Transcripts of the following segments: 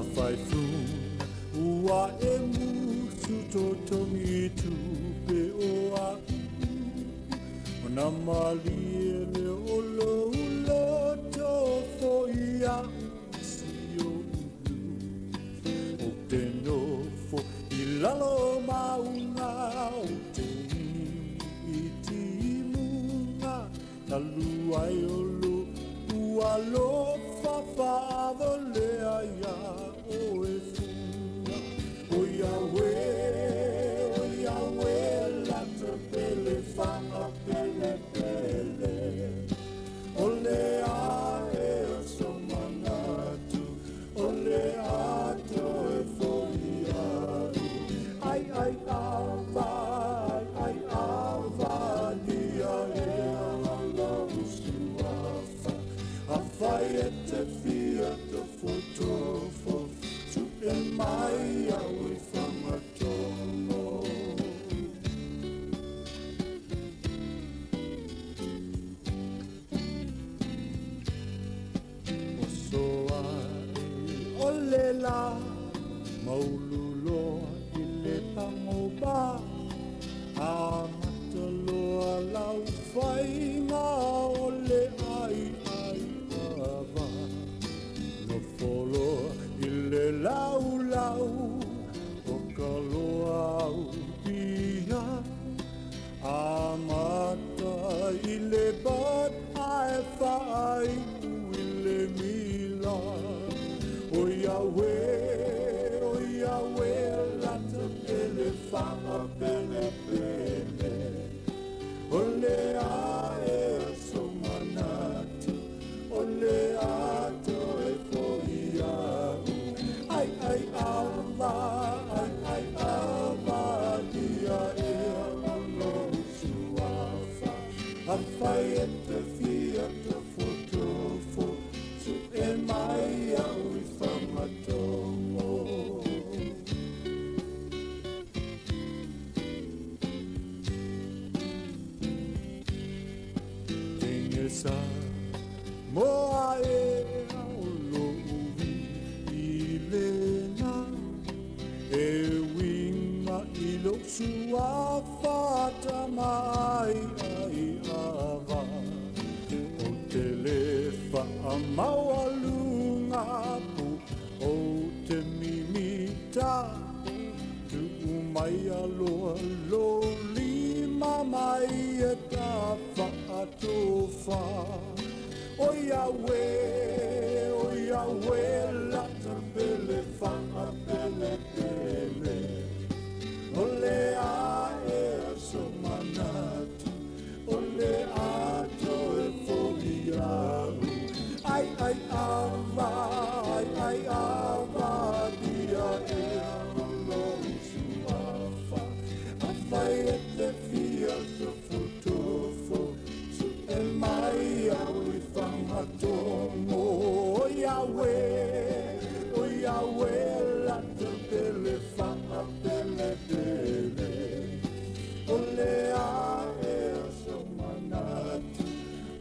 Afai funa ua e musu totongi tupe o au o na malie le o lou loto fo ia si o ulu o te nofo i lalo maunga o te i timuga talu ai o lo ua lofa faavalea ia o e funa o Yahweh lata pele faapele pele o le ae o so manatu o le ato e foiau ai ai ava ai ava dia e alo usuafa afai e te fia tofotofo tu e mai au i whangatomo. O soa e o le la maululoa i le pagopa a mataloa lau faiga o le ai ai ava nofoloa i le laulau o ka loa au pia a mata i le bat ae faaiu i le mila o Yahweh o Yahweh lata pele faapele pele o le ae o so manatu o le ato e foiau ai ai ava ai ai ava dia e alo suafa afai e te fia tofotofo tu e mai au i whangatomo. Tengesa moa e o lo uvi i lena e winga i lo suafa tamai ai ava o te le whaamaualunga pu o te mimita tuu mai aloa lo lima mai e ta whaatofa o Yahweh o Yahweh lata pele whaapele pele o le ae o so manatu o le ato e foiau ai ai ava ai ai ava dia e alo suafa afai e te fia tofotofo tu e mai au i whangatomo o Yahweh o Yahweh lata pele whaapele pele o le ae o so manatu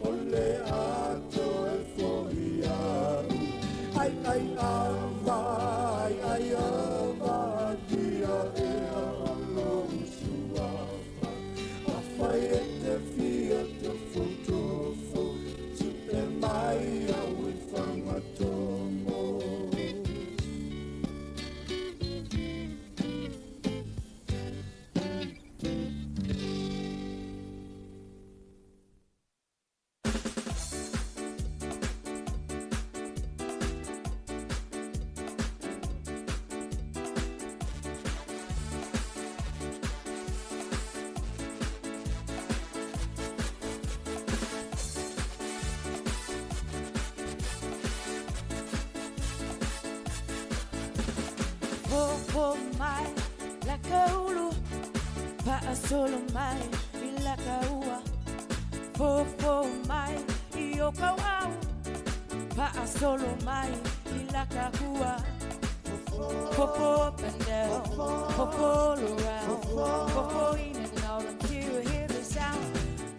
o le ato e foiau ai ai ava ai ai ava dia e alo suafa afai e te fia tofotofo tu e mai au i whangatomo. Fofo mai la kaulu Paasolo mai i la kaua Fofo mai i o kauau Paasolo mai i la kakua Fofo up and down, fofo all around, fofo in and out until you hear the sound.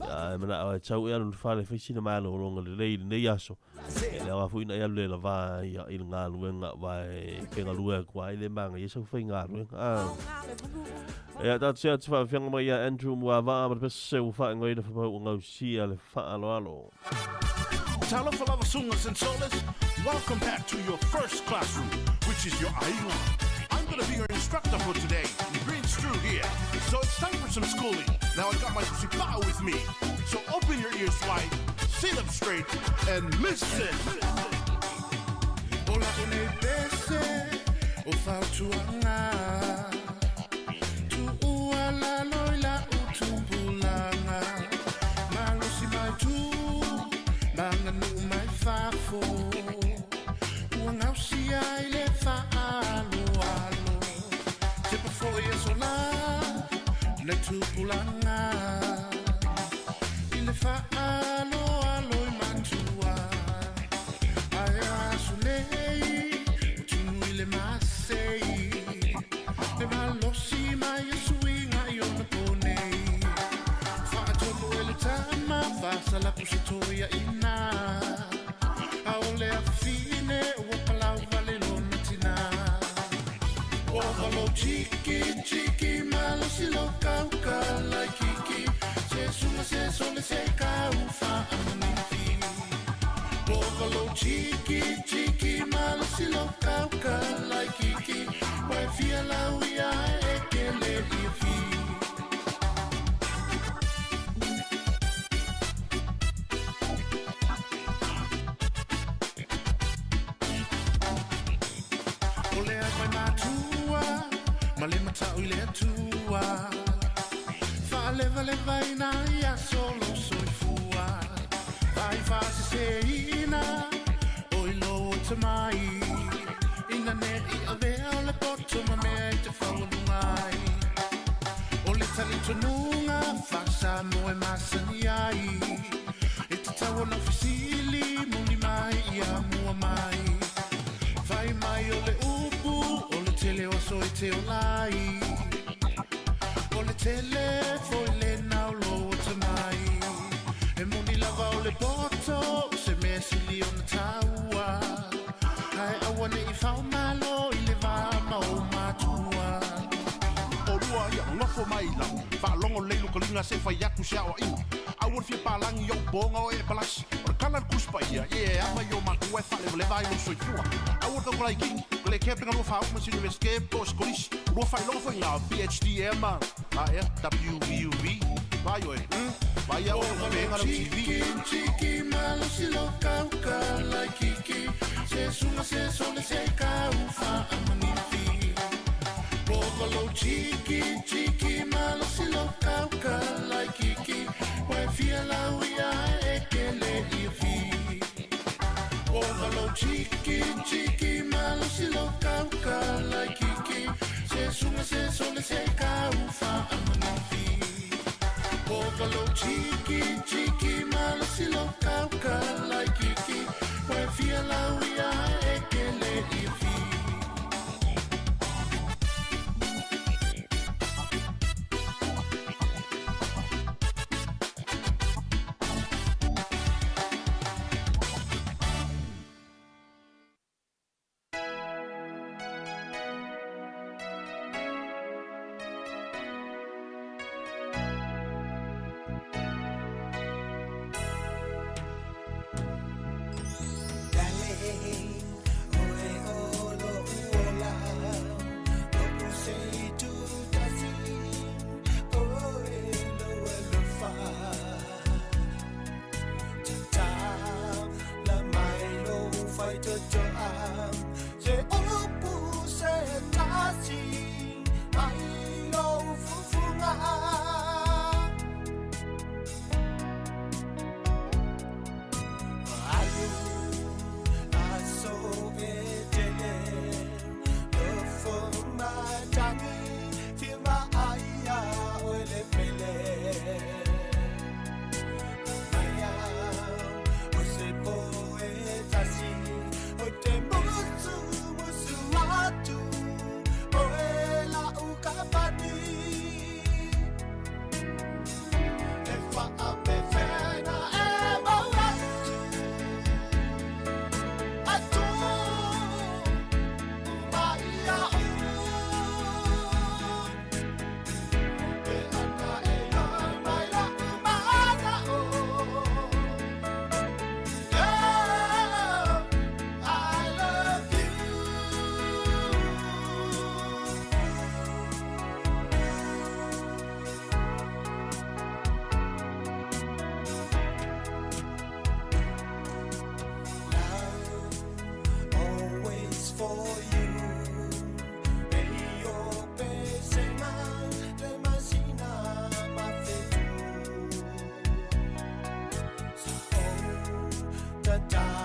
Ia, e manao e tau e alu i le fale e fai sina malologa lelei i lenei aso. Ia, le aoga foi ina e alu le lava ia i le galuega aua e te galue atu lava i le manaia sau faigaluega. Ah. Ia, tatou se atu faafiaga mai ia Andrew Muavaa ma le pese ua faaigoaina Fapau ua gausia le faaaloalo. Talofa lava Sungas and Solas, welcome back to your first classroom, which is your aiga. I'm gonna be your instructor for today, Prince Drew here. So it's time for some schooling. Now I got my tusipa'u with me. So open your ears wide, sit up straight, and listen. Ola o nei pese o fautuaga Tuua lalo i lau tupulaga Malosi mai tu ma aganuu mai fafo Ua gausia ai le faaaloalo Tepa foi e sola nei tupulaga I le faaaloalo i matua Ae aso nei ua tunu i le masei Le malosi mai e suiga i ona po nei Faatonu e le tama faasalapu se toeaina Aole afafine ua palau vale lona tina Ua lou tiki tiki malosi lou kauka laikiki Se suga se sole se kau faamaniti Ua lou tiki tiki malosi lou kauka laikiki Ua e fia lau ia e kele i fi. O le ai mai matua ma le matau i le Atua Faalevalevaina i aso lou soifua Vai faaseseina o i lou atamai Ina ne i avea o le poto ma mea e te faualuga ai O le talitonuga faa-Samoa e masani ai E tatau ona fesili muli mai ia mua mai Fai mai o le upu o le tele o aso e te ola ai O le tele foi lena o lou atamai E moni lava o le poto o se mea sili ona taua Ae aua ne i faomalo i le va ma ou matua. Olua ia nofo mai la faalogo lelei lukaliga se fai atu se aoaiga aua le fia palagi i ou poga o e palasi o le kala le Tusi Paia ia e ava i o matua e faalevaleva ai lou soifua aua le taukalai kiki o le kea pega lua faauma se Universite po o se kolisi lua faailoga foi ina PHD ea ma a ea WVUV vai oe mm vai au e pega lau TV. Tiki malosi lou kauka laikiki Se suga se sole se kau faamaniti Pova lou tiki tiki malosi lou kauka laikiki Ua e fia lau ia e kele i fi Pova lou tiki tiki malosi lou kauka laikiki Se suga se sole se kau faamaniti Pova lou tiki tiki malosi lou kauka laikiki Ua e fia lau ia e kele i fi. Yeah!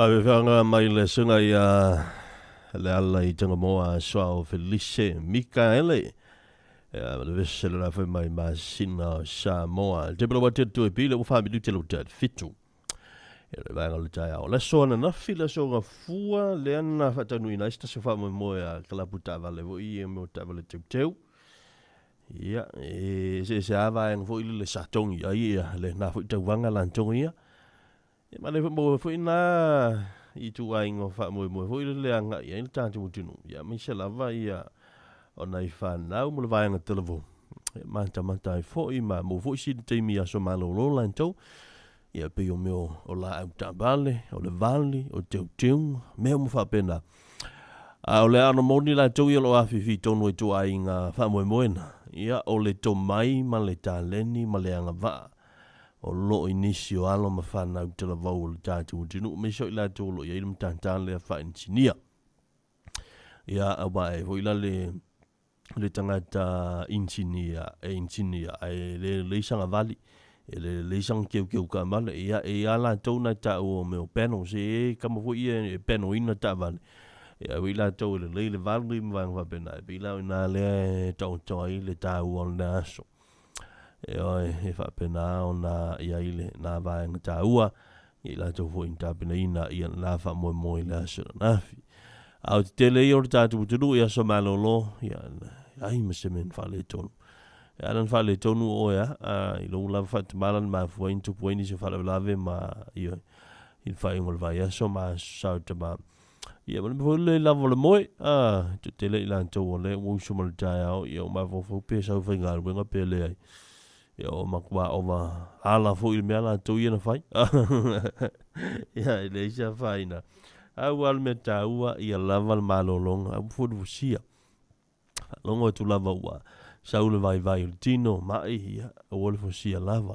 Ave mai le sunga ia le ala i Tangamoa Soao Felice Mikaele. Ia le vese le rafa mai masina Samoa. Te pelo wate tu e pile ua whaminu te lo fitu. Ia le vaega le tai ao. Le soa na nafi le soa fua le ana whatanui na ista se wha moe a kalapu tavale vo i e meo tavale teu teu. Ia, e se se ava e ngfo ili le satongi ai ia le na fo i tauanga lantongi ia. Ia ma le mo fo ina i tu ai ngo fa mo mo fo ile le anga ia ile tatu tunu. Ia me se lava ia ona i whanau mo le vaenga televo. Ia mata mata i fo i ma mo fo si te mi aso malolo lanto. Ia pe o meo o la au tabale, o le vali, o teu teu, mea mo fa pena. A o le ano moni la tau ia lo afifi tonu i tu ai ngā wha moe moena. Ia o le tomai ma le taleni ma le anga vaa. O lo i nisi o alo ma whanau te lavau o le tātou tinu. Me so i la tō lo ia i le mtāntā lea wha insinia. Ia a wae fo i la le tangata insinia, e insinia, e le leisanga vali, e le leisanga keu keu ka male. Ia e a la tō na tā o meo peno, se e kama fo ia e peno ina tā vali. Ia i la tō le le vali ma vanga whapena. E pila o nā lea tō tō ai le tā ua o le aso. E oe, e whapena o nā ia ile nā vaenga tā ua, i la tō fo intāpina ina ia nā wha moe moe le aso na nafi. Au te tele i o le tātou tunu i aso malolo, ia ai ma se men whale tonu. E anan whale tonu o ea, i lo lava whatamalan ma fuain tupuaini se whale lave ma ia i whai ngol vai aso ma sau te ma. Ia ma le le lava le moe, te tele i lan tō o le usu ma le tai ao, ia o ma fofo pe sau whai ngā wenga pe le ai. Ia o makua o ma ala fo i mea la tō ia na whai. Ia i le isa whaina. Au al me tāua ia lava le malolonga, au fo sia. Longo tu lava ua, saule vai vai o tino, mai ia, au le fo sia lava.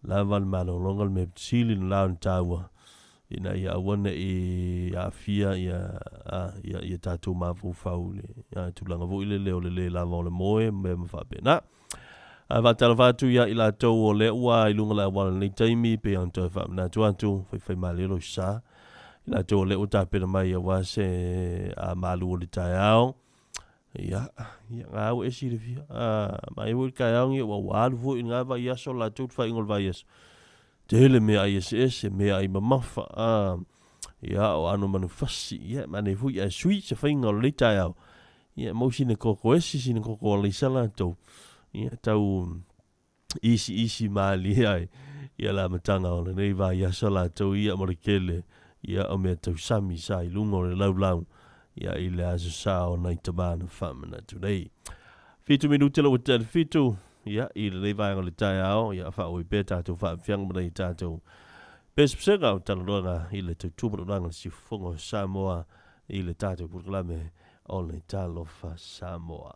Lava le malolonga le me sili na lau tāua. Ina ia awane i afia ia ia tātou mafaufau le ia tulaga foi le leo le le lava o le moe me ma faapena. A whātala whātu ia i la tau o le ua i lunga la wala nei taimi pe an toi whaamana atu atu whai whai malelo i sa. I la tau o le ua tāpena mai ia wā se a malu o le tai ao. Ia, ia ngā au esi le fia. Mai ua i kai ao ngi ua walu fo i ngā vai aso la tau whai ingol vai aso. Tele mea ai ese ese, mea ai mamafa. Ia o ano manufasi, ia mane fui a sui se whai ingol le tai ao. Ia mau sine koko esi, sine koko o le sala tau. Ia tau isi isi maali ai ia la matanga o le nei vai aso la tau ia mo le kele ia o mea tau sami sa i lunga o le laulau ia i le aso sa o nei tamana whamana tu nei. 7 minute lo te 7 ia i le nei vaenga o le tai ao ia wha oi pe tātou whaamfianga mo nei tātou pesepsega o talanoaga i le tautumalolaga le siufofoga o Samoa i le tātou polokalame o le Talofa Samoa.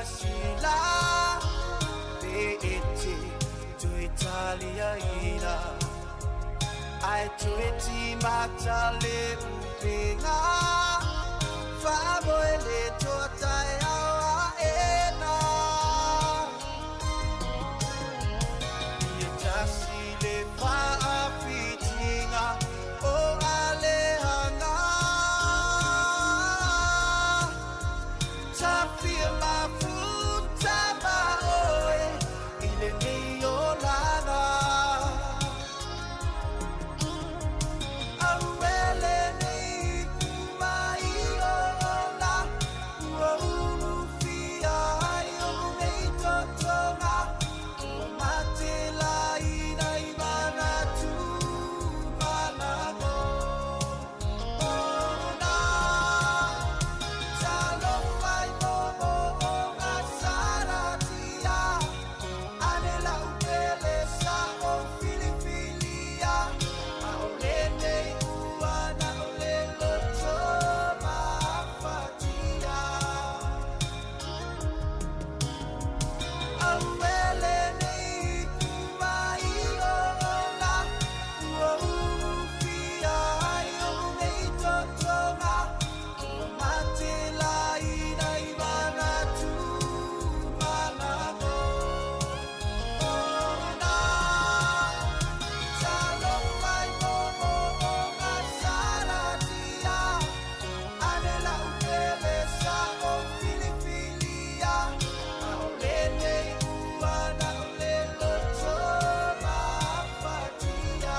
silasila Pe e te toe talia ina Ai toe timata le upenga Whamoe le toa tai awa ena Ia tasi le whaawhitinga o alehanga Tawhia mafuta ma oe i le nei olanga Auele nei kumai ola Ua ulufia ai o nei totonga O mate laina i manatu manago Ona Talofa i momo o ngā saratia Ane lau pele sa o filifilia A o lenei ua na o le loto mafatia Auele nei kumai ola Ua ulufia ai o nei totonga O mate laina i manatu manago Ona Talofa i momo o ngā saratia Ane lau pele sa o filifilia A o lenei ua na o le loto mafatia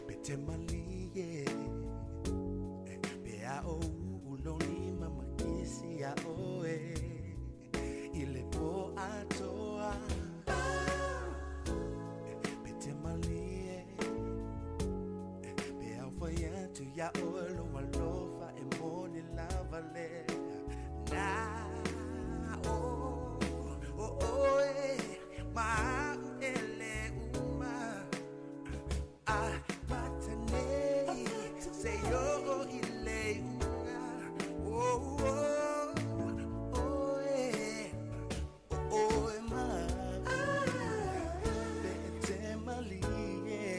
Pe te malie Pe a o uloni mamakisi a oe I le po atoa Pe te malie Pe au whai atu ia oe lo alofa e moni lava le Na o o oe ma ele uma a matanei se yo i le unga oh oh oh eh oh eh ma pe te malie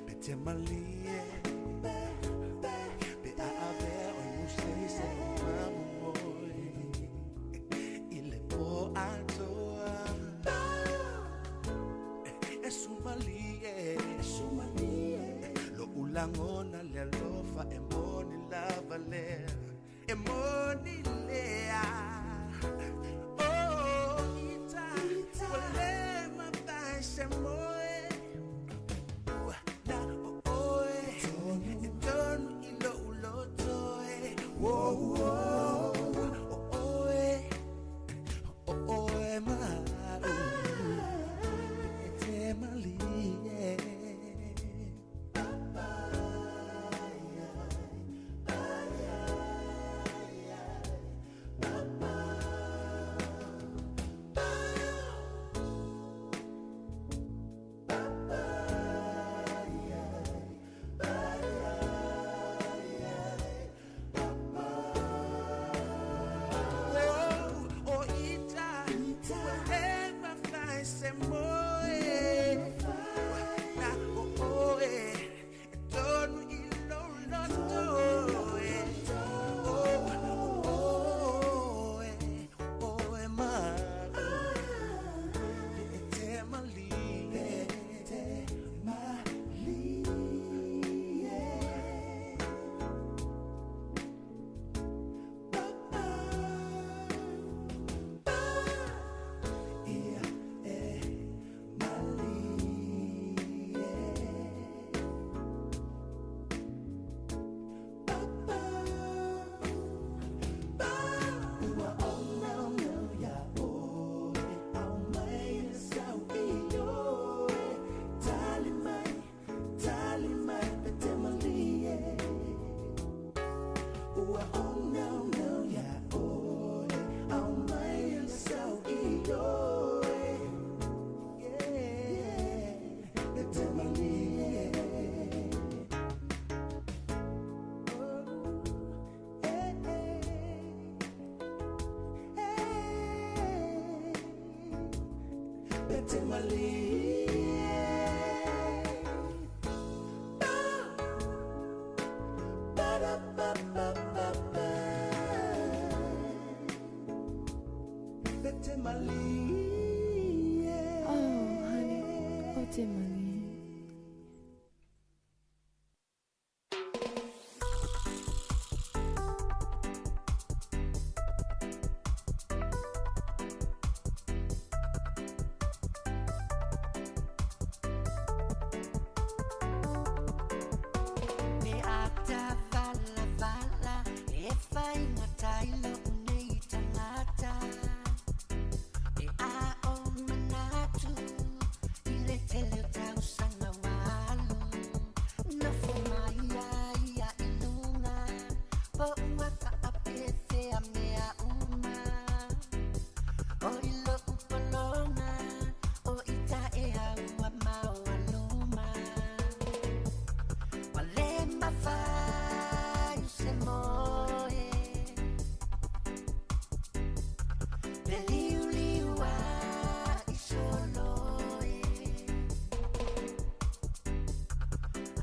pe te malie pe a ave o muse se o mamu oi i le po atoa e sumalie lo ulangona le alofa e moni lava le e moni lea oh ita wale mapai se moe ua na o oe e tonu i lo uloto e wo wo o oe o oe ma e te malie te malie. Ba, ba da ba ba ba ba. Fete malie. Oh, honey, o te malie. Me ata vala vala, e whainga tailo nei tangata. E a o manatu, i le tele o tausanga walu. Nofo mai ai ia i lunga, po ua ka apete a mea uma. O i lo upolonga, o i ta e haua mau aluma. Wale mawhai se moe. Te liu liu a i solo e.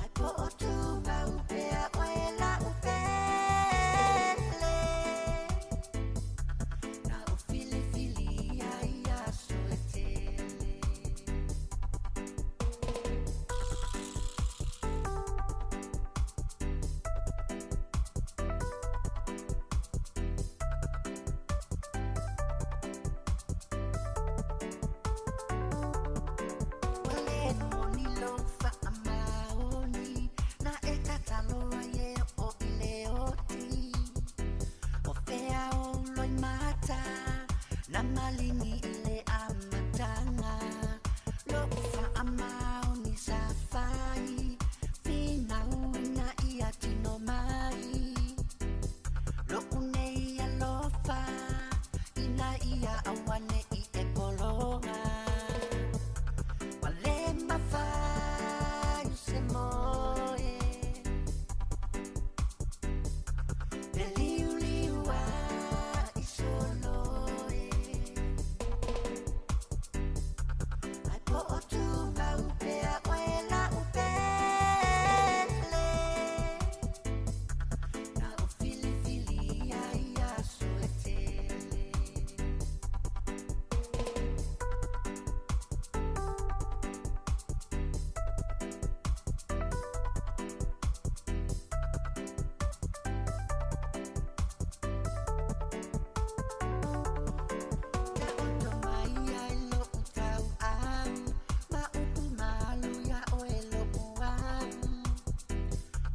Ai po o tu mau pea oe la upele. Na o fili fili ai a soe tele. Wale moni lo whaamaoni, na e tataloa ye o i le oti. O whea o loi mata, na malini i le amatanga. Lo whaamaoni sa whai, whinau ina ia tino mai. Lo unei alofa, ina ia awane i e polonga. Wale mawhai se moe. Te liu liu a i solo e. Ai po o tu mau pea oe la upele. Na o fili fili ai a soe tele. Ta oto mai ai lo utau au, ma upu malu ia oe lo uau.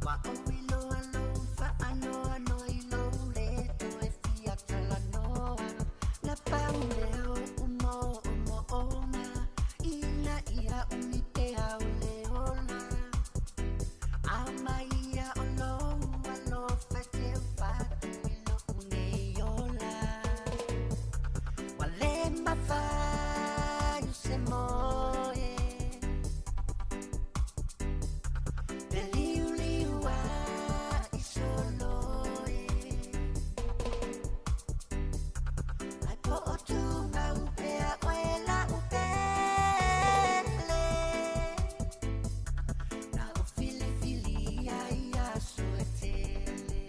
Wa o ilo alo fa ano ano i lo le to e fia talanoa. Na pau leo umo umo ona, ina ia umi te au le ola. Au mai ia o lo alo fa te fatu i lo une i ola. Wale mawhai se moe. Te liu liu a i solo e. Ai po o tu mau pea oe la upele. Na o fili fili ai a soe tele.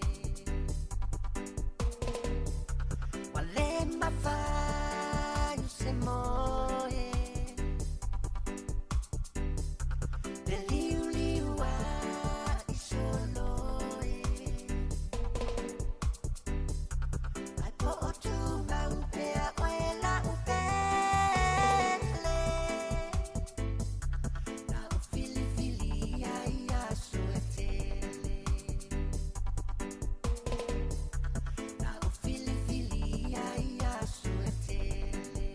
Wale mawhai se moe. Te liu liu a i solo e. Ai po o tu mau pea oe la upele. Na o fili fili ai a soe tele. Na o fili fili ai a soe tele.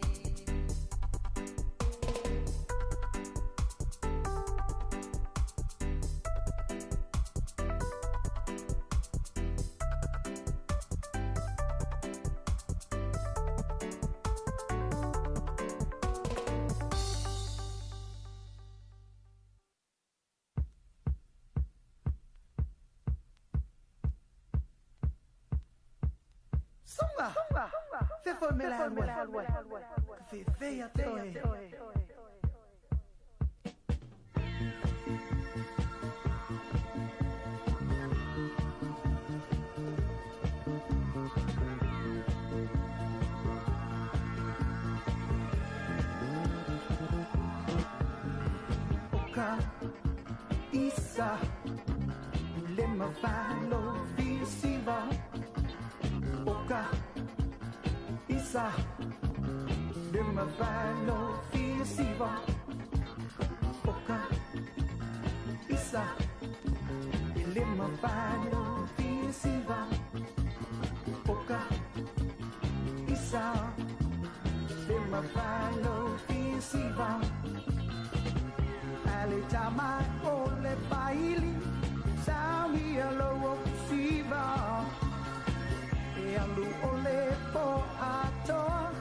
Sunga, se foi mela alua, fe fe ya te oe. Oka isa lema falo fisiva. Oka isa lema falo fisiva. Oka isa lema falo fisiva. Oka isa lema falo fisiva. Ale tama ole paili sauni alo siva. E alu ole po atoa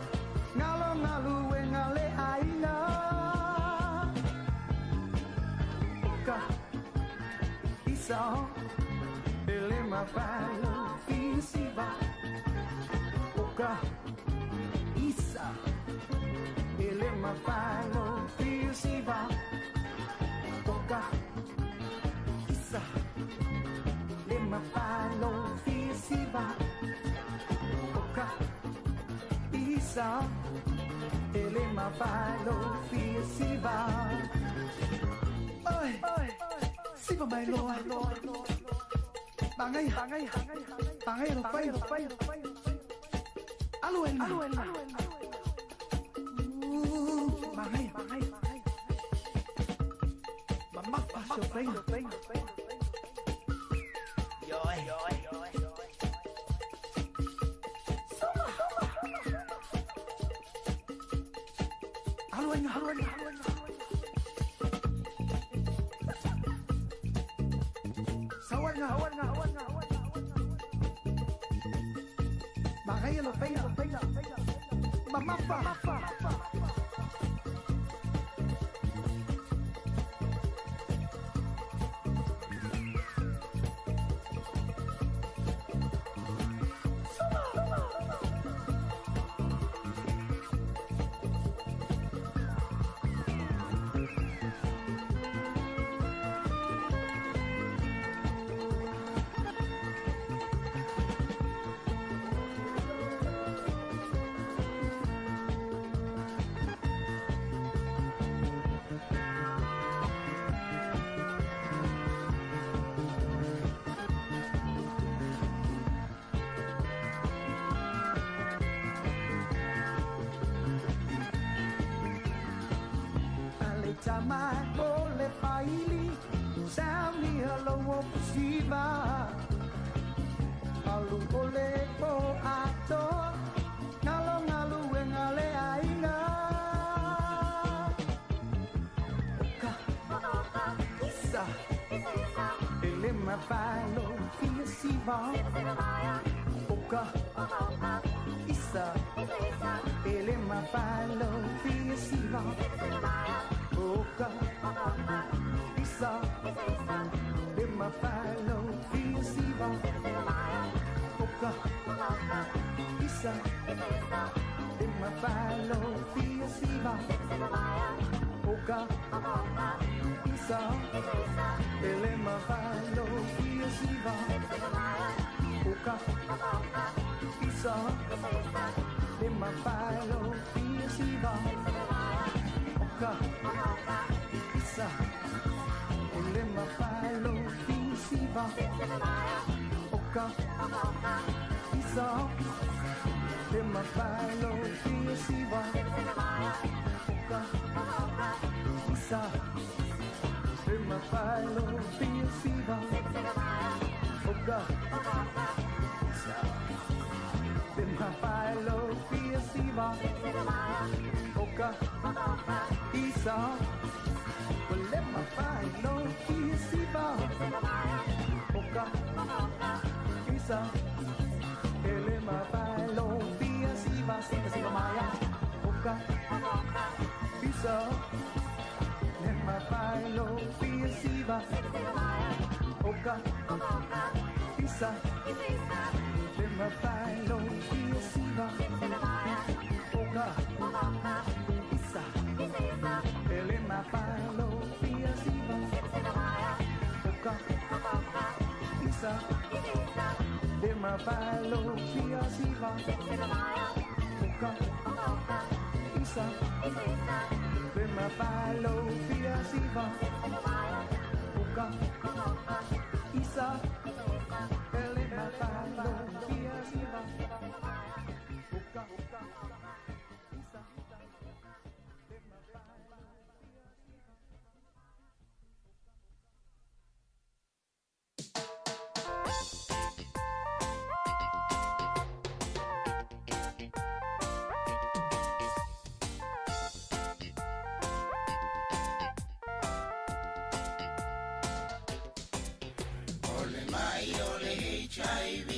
ngalo ngalu e ngale aina. Oka isa ele mafalo fisiva. Oka isa ele mafalo fisiva. Oka isa le mafalo fisiva. Oka isa ele mafalo fisiva. Oi siva mai loa. Bangai bangai bangai lo fai alu en bangai bangai mama fa fai. Alu en alu en Sawan nga Bangai lo fai mama fa. Tama ole paili sauni alo siva. Alu ole po ato ngalo ngalu e ngale aina. Oka isa ele mafalo fisiva. Oka isa ele mafalo fisiva. Oka isa lema falo fisiva. Oka isa lema falo fisiva. Oka isa lema falo fisiva. Oka isa lema falo fisiva. Oka isa ele mafalo fisiva. Oka isa le mafalo fisiva. Oka isa le mafalo fisiva. Oka isa le mafalo fisiva. Oka isa le mafalo fisiva. Oka isa ele mafalo fisiva. Siva maya. Oka isa le mafalo fisiva. Oka isa le mafalo fisiva. Oka isa ele mafalo fisiva. Oka isa le mafalo fisiva. Oka isa le mafalo fisiva. siva Uka Isa Ele mapalo fia siva Uka Isa Le mapalo. Ole mai ole HIV,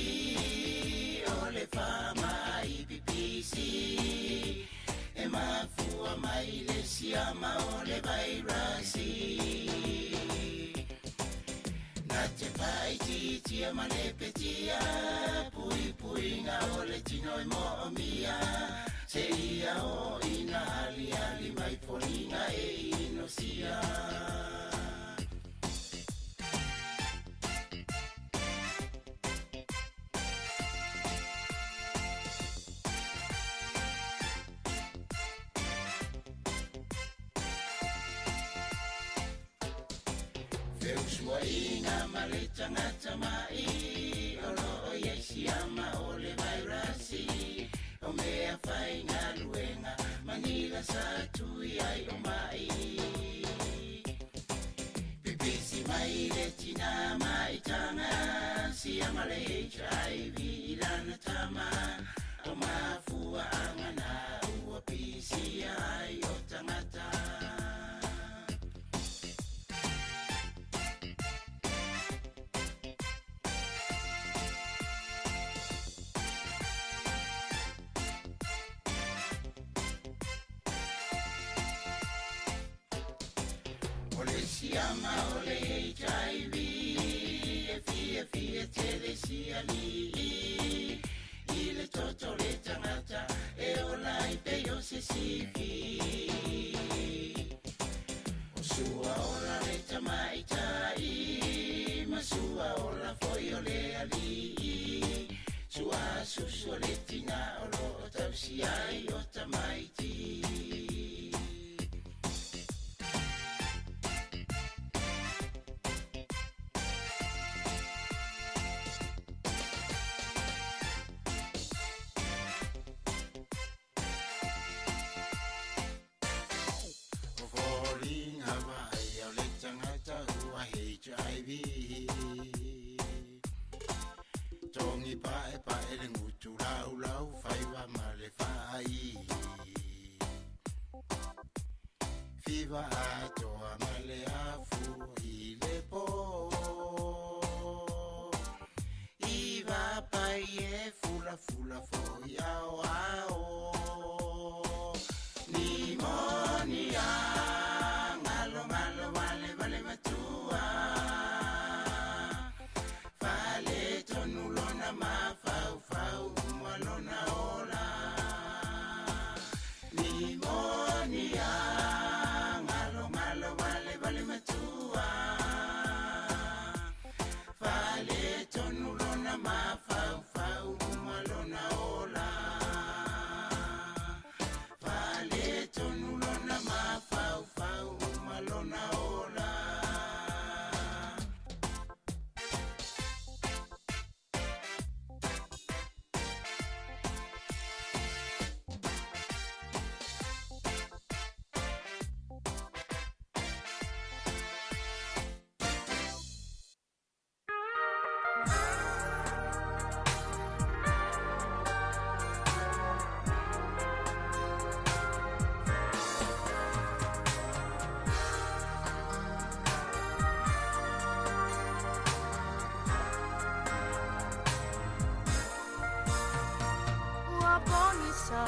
ole fama IPPC, e mafua mai le siama ole vairasi. Na te pai titia ma le petia, pui puinga ole tino e mo'omia, se ia o ina ali ali mai folinga e inosia. Feusuainga ma le tagata mai o loo iai siama o le vairasi o mea faigaluega manila sa tui ai o mai pipisi mai le tina maitaga siama le HIV i lana tama o mafuaaga na ua pisia ai o tagata. O le siama o le HIV e fia fia tele sialii i le toto le tagata e ola ai pei o se sifi. O sua ola le tamaitai ma sua ola foi o le alii sua susu o le tina o loo tausi ai o tamaiti. O foliga vaai o le tagata ua HIV togi paepae le gutu laulau faiva ma le faai fiva atoa ma le afu i le pō iva pai e fulafula foi aoao nimonia ngalo ngalo vale vale matua fale tonu lona mafaufau ma lona ola nimonia ngalo ngalo vale vale matua fale tonu lona mafaufau ma lona ola fale tonu lona mafaufau ma lona ola. Ua pogisa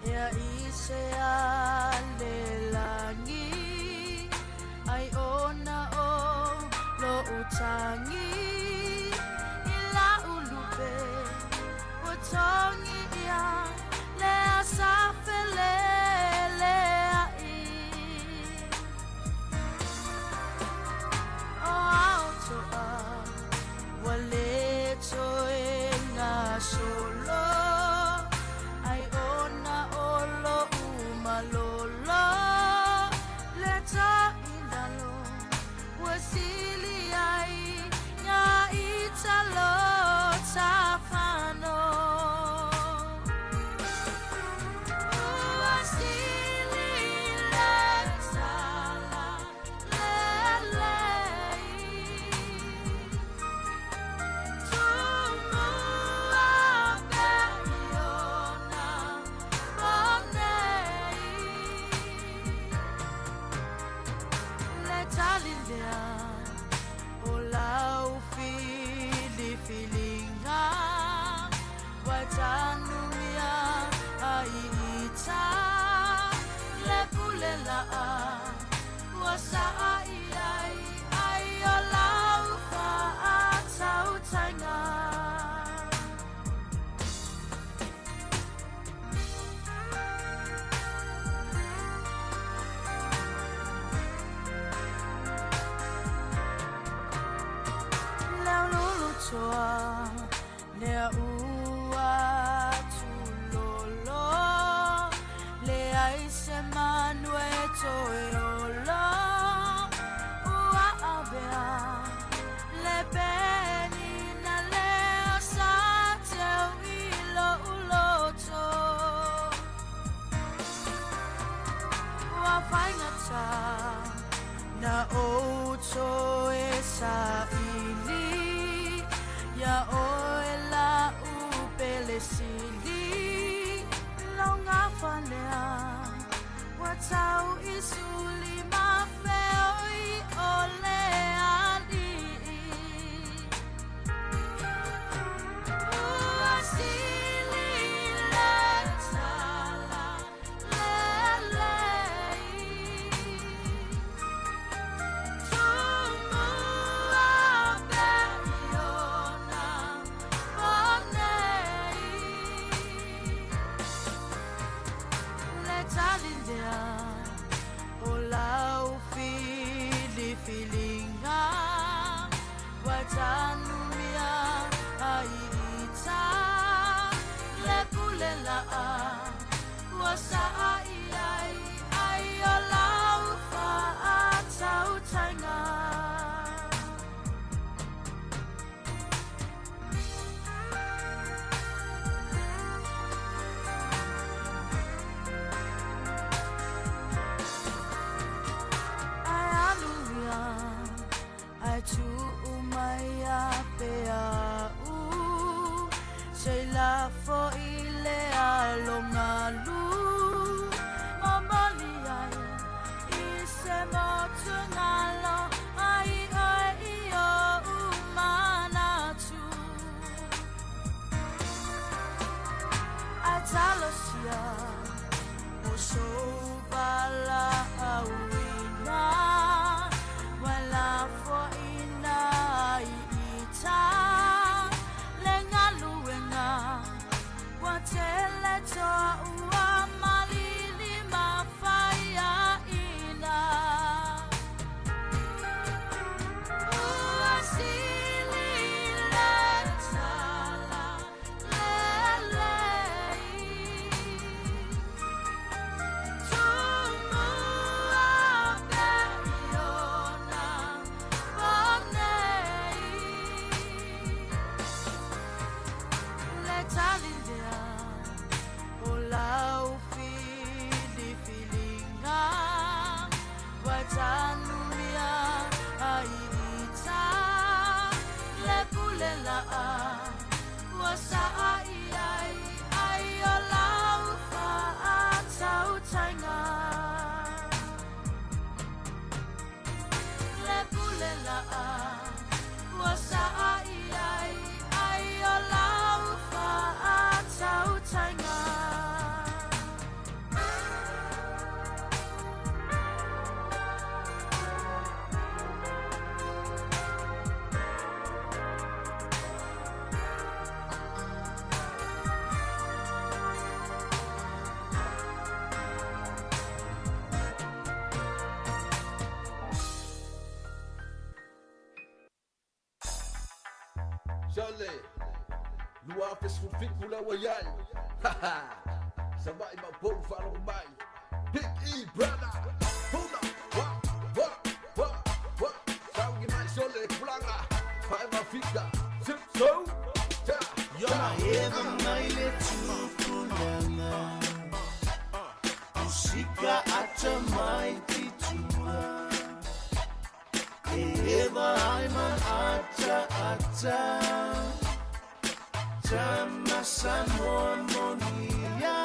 Ea i se ale lagi Ai ona o lo utangi I la ulupe Ua tongi ia Le asa fele le ai O autoa Ua le toe ngā solo Ai ona o lo umalolo Le Na outo e saili ia oe la upele sili Longa falea Wa tau isuli mafeoi o le ali'i Ua sili le tala lelei Tumua pe iona ponei Le talilea o lau filifilinga Wa tanumia ai ita Le pule la'a Ua sa'i ai ai o lau fa'atautaiga Ai aluia, ai tuu mai a pe au Sei lafo i le alongalu Mamali ai i se motu ngalo Ai oe i o umanatu Ai talosia o soubala auina Wala fo'ina i ita Le galuega Ua tele to'ua malili mafaia'ina Ua sili le tala lelei Tumua pe iona ponei Le talilea o lau filifilinga Wa tanumia ai ita Le pule la'a Ua sa'i ai ai o lau fa'atautaiga Le pule la'a Ua sa'i ai ai o lau fa'atautaiga Sale, lua afe sefulufitu le ua iai. Savaʻi maupou faalogo mai. Big E brother, hula, wa, wa, wa, wa. Saugi mai sole pulaga, faeva fika, sip so, ta, ta. Eva mai le tupulaga Usika ata mai titua Eva ai man ata ata Tama Samoa monia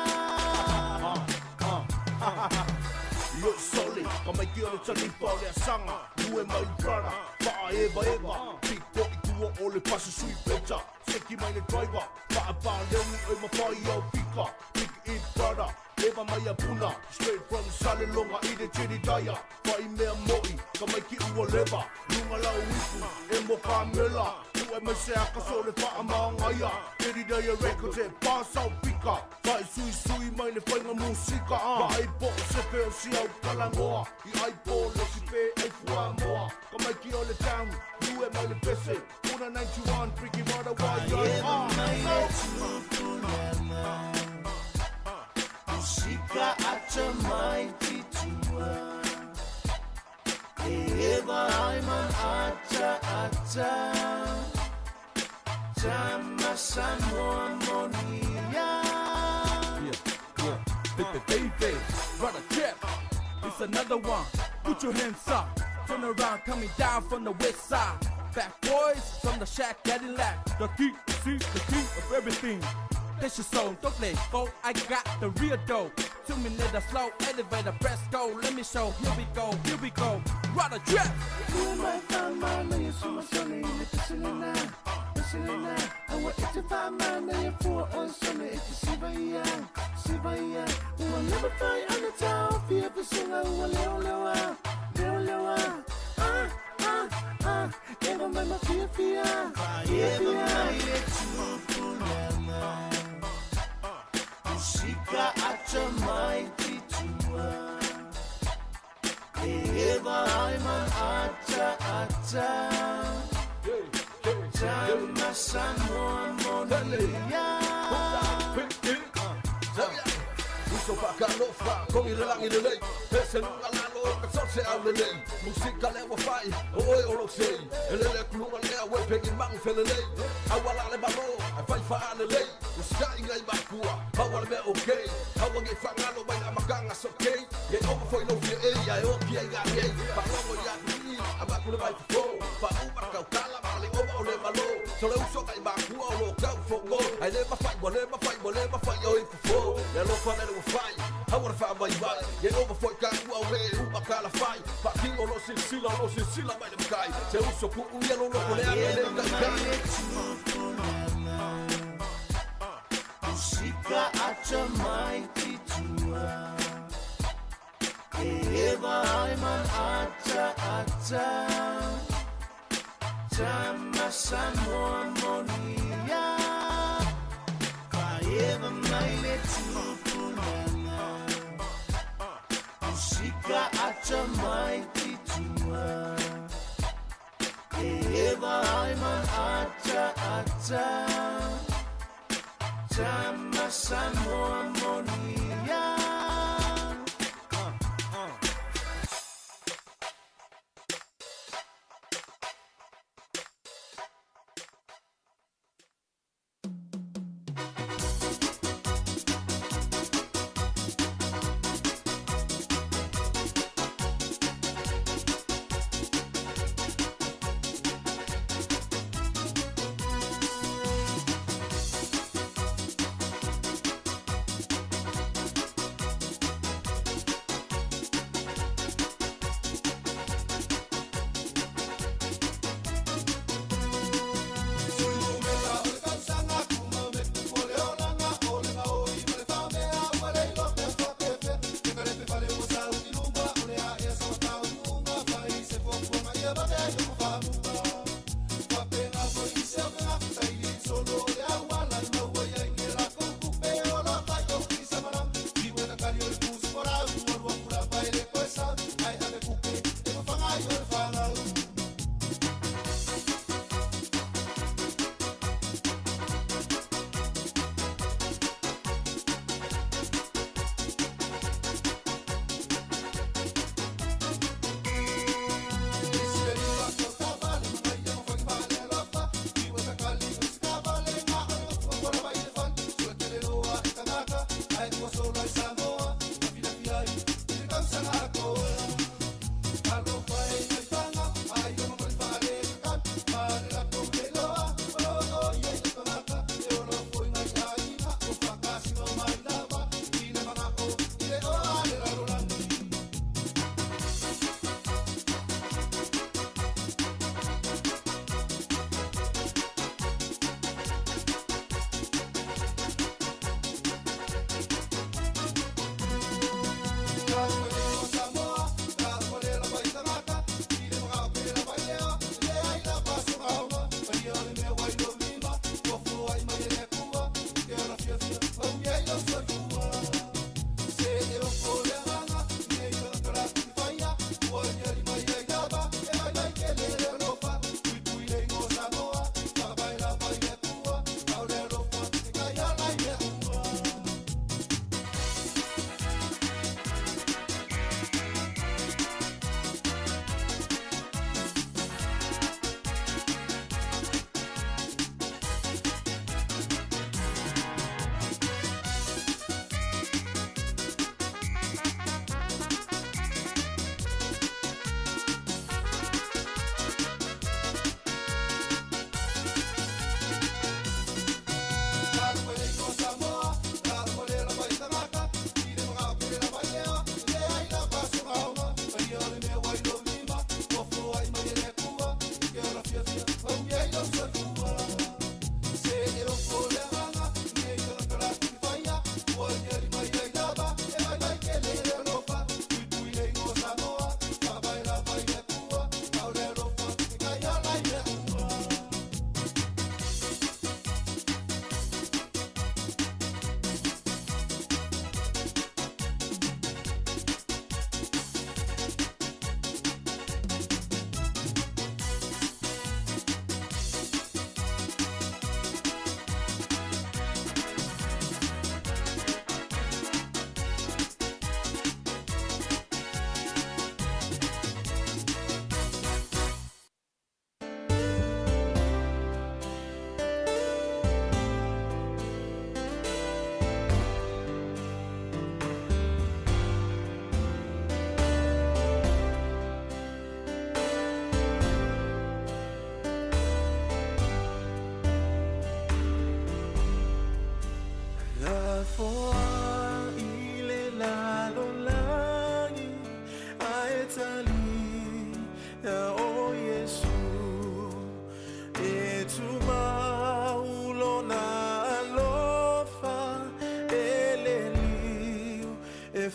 Yo sole, ka mai ki o le talipa o le asaga Lue mai brother, faa eva eva Piko i tua o le pasi sui peta Seki mai le driver, faa pā leongi oi mawhai au pika Big E brother, eva mai a puna Straight from Salelonga i le tiri daya Whai mea moi, ka mai ki ua leva Lunga lau ipu, e mo ka mela Ue mai se aka so le faa maangaia Tiri daya records e pāsau pika Whai sui sui mai le whainga musika Whai po se pe o si au kalangoa I ai po le si pe ai fua moa Ka mai ki o le town, lue mai le pese Puna 91, freaky mother wai ai Eva mai le tupulaga Usika ata mai titua Eva ai man ata ata Tama Samoa monia Yeah, yeah. Baby, baby, brother Jeff, it's another one. Put your hands up Turn around, coming down from the west side. Back boys from the shack, Cadillac. The key, see the key of everything. This your song, don't play go. I got the real dough. 2 minutes, a slow elevator, press go. Let me show. Here we go, here we go. Run a trip. Usika acha mai titua Eva aiman acha acha Tama Samoa monia. Uso whakalofa, kongi le langi le lei. Pese lunga lalo, ka sose au le lei. Musika le wafai, o oe o lo sei. Elele kulunga lea, we pengi mangu fele lei. Awa le malo, ai whai wha le lei. Usika inga i makua, hawa le mea okay. Hawa nge whangalo mai na makanga soke. Ye oma foi no fia e, ia e oki ai ngā ei. Whalongo ia kui, a maku le mai fofo. Wha umara kaukala, ma le oma o le malo. So le uso ka i makua o lo kau fongo. Ai le mawhai, wa le mawhai, wa le mawhai o i fofo. Le alofa le wafai, hawa le wha mai mai. Ye oma foi ka ua o le uma ka la whai. Whakingo lo sisila, lo sisila mai le makai. Se uso ku uia lo loko le ane le kai kai. Usika acha mai titua Eva aiman acha acha Tama Samoa monia. Eva mai le tupulanga. Usika acha mai titua Eva aiman acha acha Tama Samoa monia.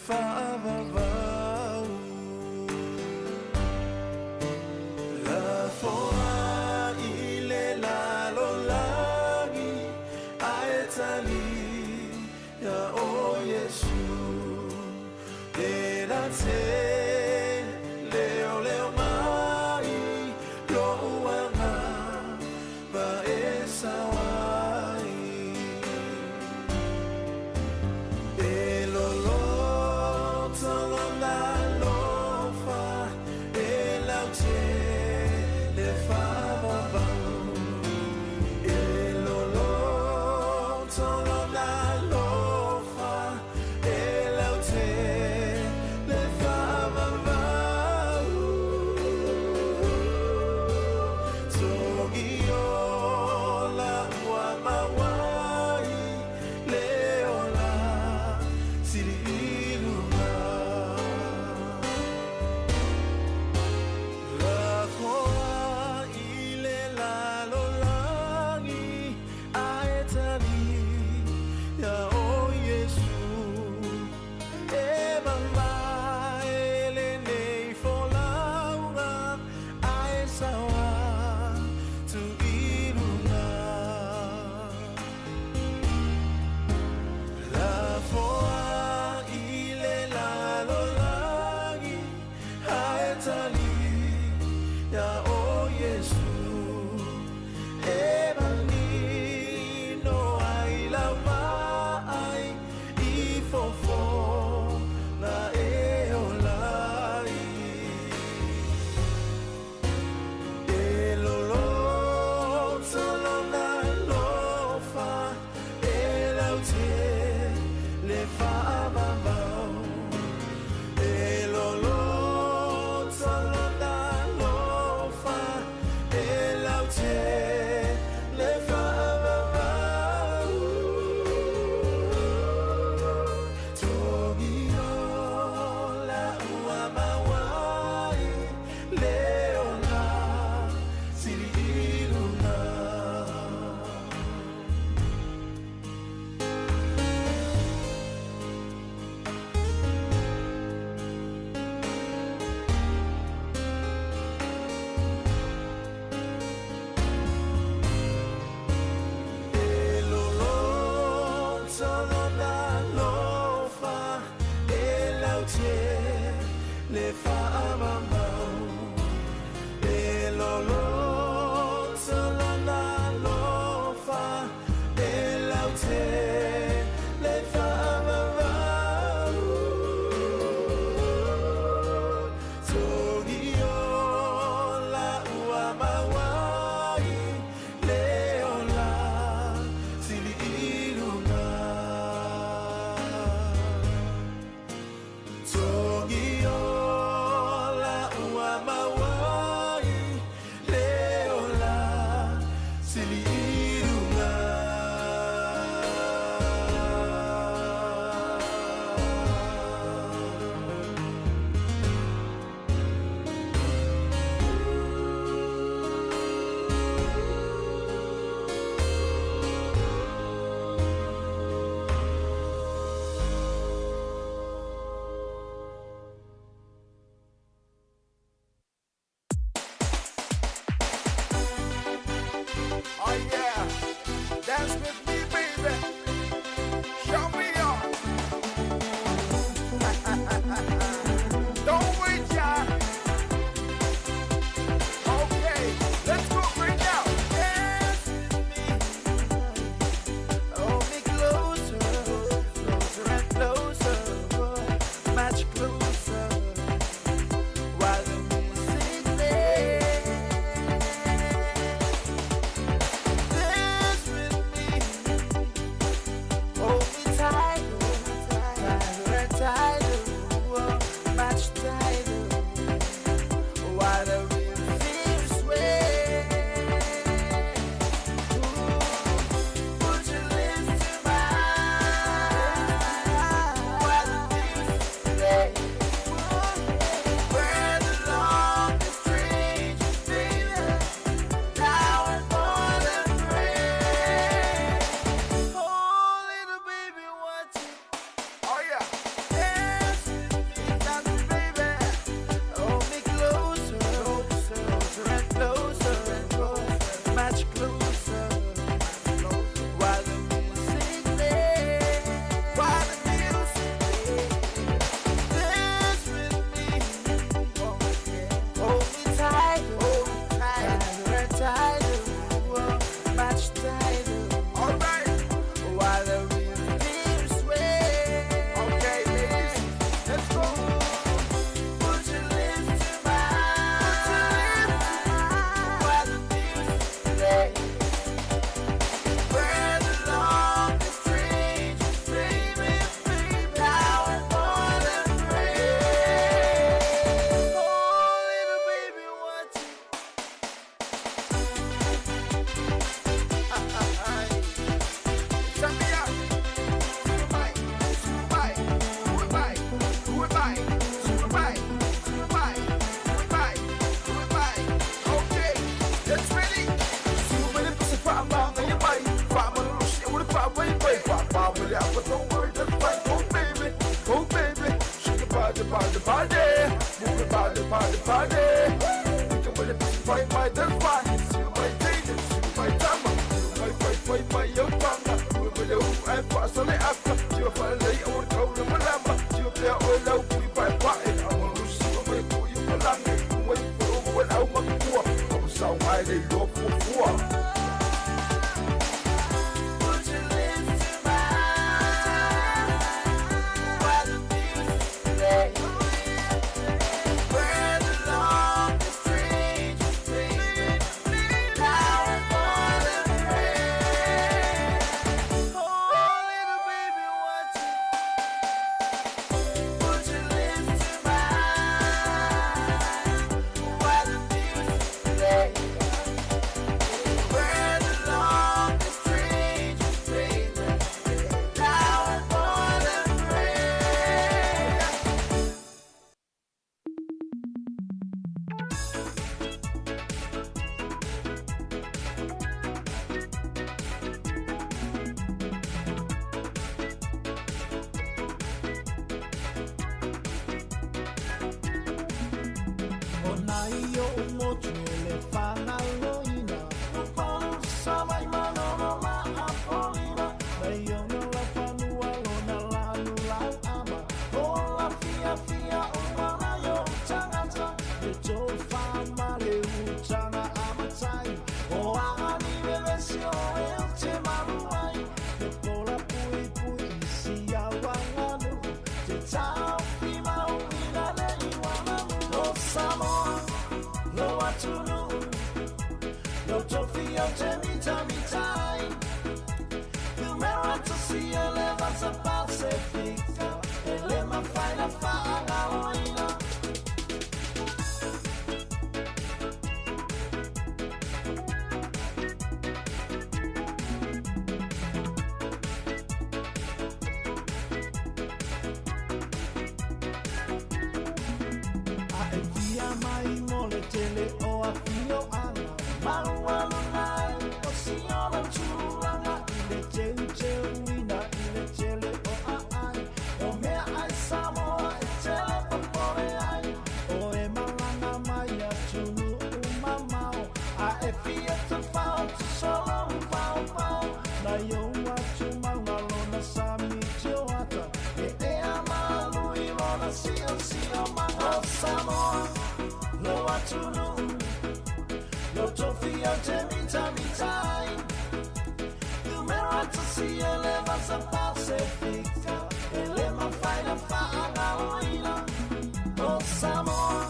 Faavavau. Lafoa i le lalolagi ae tali ia o Iesu. Le la te leo leo mai lou aga ma e sao ai. E lolo tolona lofa e lau te le faavavau. E lolo tolona lofa e lau te le faavavau. Togi ola ua mauai le ola sili i luga. Lafoa i le lalolagi ae tali ia o Iesu. E mamae lenei folauga ae sao atu i luga. Lafoa i le lalolagi ae tali ia o Iesu. E manino ai lau vaai i fofo na e ola ai. E lolo tolona lofa e lau te le faavavau. E lolo tolona lofa e lau te le faavavau. Togi ola ua mauai le ola sili i luga. E lolo tolona lofa e lau te le faavavau. E lolo tolona lofa e lau te le faavavau. Togi ola ua mauai le ola sili i luga. party, party. Move party, party, party. You can fight my the fight. See my danger, see my time. My fight, fight, my young partner. We will I pass on the after. You finally own go to Malamba. You play all out, we buy party. I want to see my boy, you belong. Wait for what I'm a poor. I'm so highly love for poor. Put your lips to mine while the music plays. Where the long the strangers play, now and for the rain. Oh, little baby, what you put your lips to mine while the music plays. Where the long the strangers play, now and for the rain. O nai o motu le whangaloina O palu sa mai manono ma apolina Nei ona la whanua lona lanu lau ama O la fia fia o mana yo tangata E tō whamare utanga amatai O ani vevesi o e o te maruai Te pola pui pui isi awanganu Te tau fi mau ina le iwana O Samoa, lo atunu Lo tofi o te mita mitai Numero atosi ele vasa Pasifika Ele mafaina whaangaloina A e fia mai mo le tele o a fio anga Malu alu nai o si ona tūranga I le teu teu ina i le tele o a ai O mea ai Samoa e tele papore ai O e malanga mai a tunu umamao A e fia te whao te solo pao pao Nai o atu maunga lona sami tioata E ea malu i lona sio sio manga O Samoa, lo atunu Lo tofi o te mita mitai Numero atosi ele vasa Pasifika Ele mafaina whaangaloina O Samoa,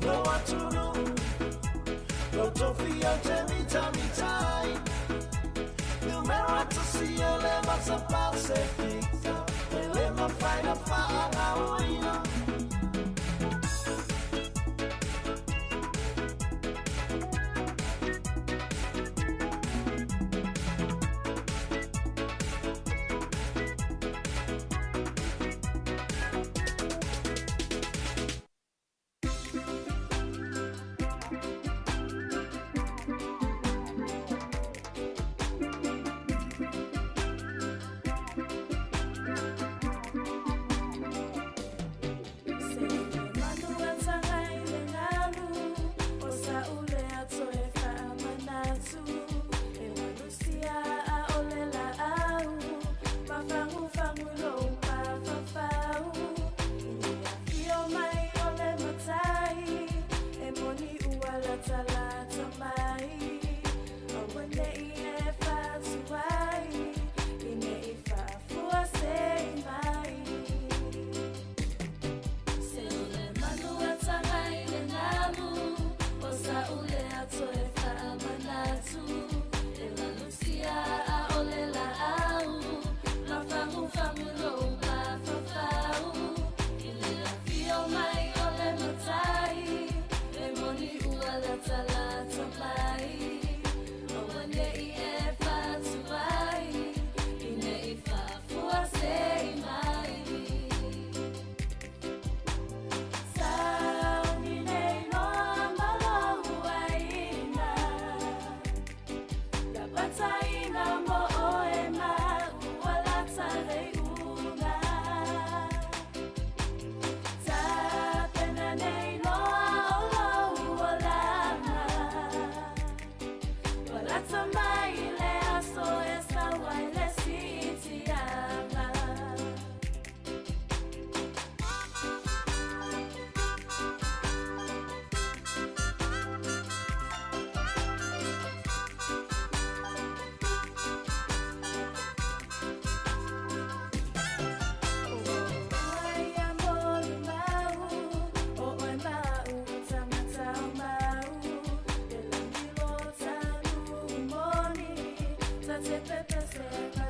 lo atunu Lo tofi o te mita mitai Numero atosi ele vasa Pasifika Ele mafaina whaangaloina Thank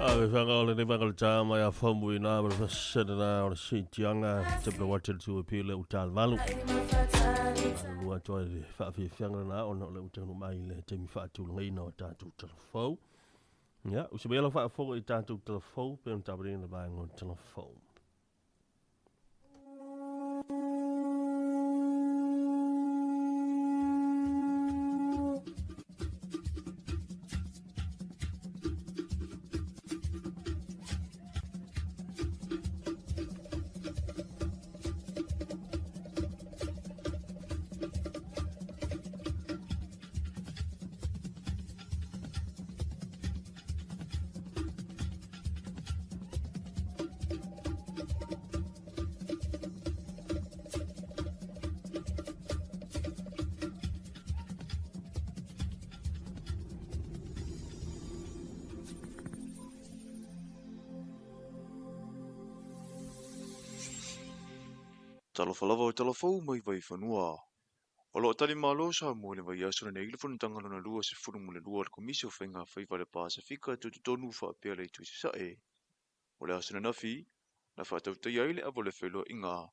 Ave whanga o le ne whanga le tā mai a whamu i nā ma le whasene nā o le seitianga te pla wate le tue pile u tāl valu. Lua toa le whaawhiawhianga nā ona o le utanu mai le te mi whaatū ngai o tātou telefou. Ia, u se mea la whaafo i tātou telefou pe on tāparina le vaenga o telefou. Talofa lava o talafou mai vai fanua. O loo tali malo sa mo le vai aso nei le fonotaga lona 22 o le Komisi o Faiga Faiva le Pasefika tutotonu faapea le itu sae. O le aso ananafi, na faatautaia ai le ava o le feloaiga,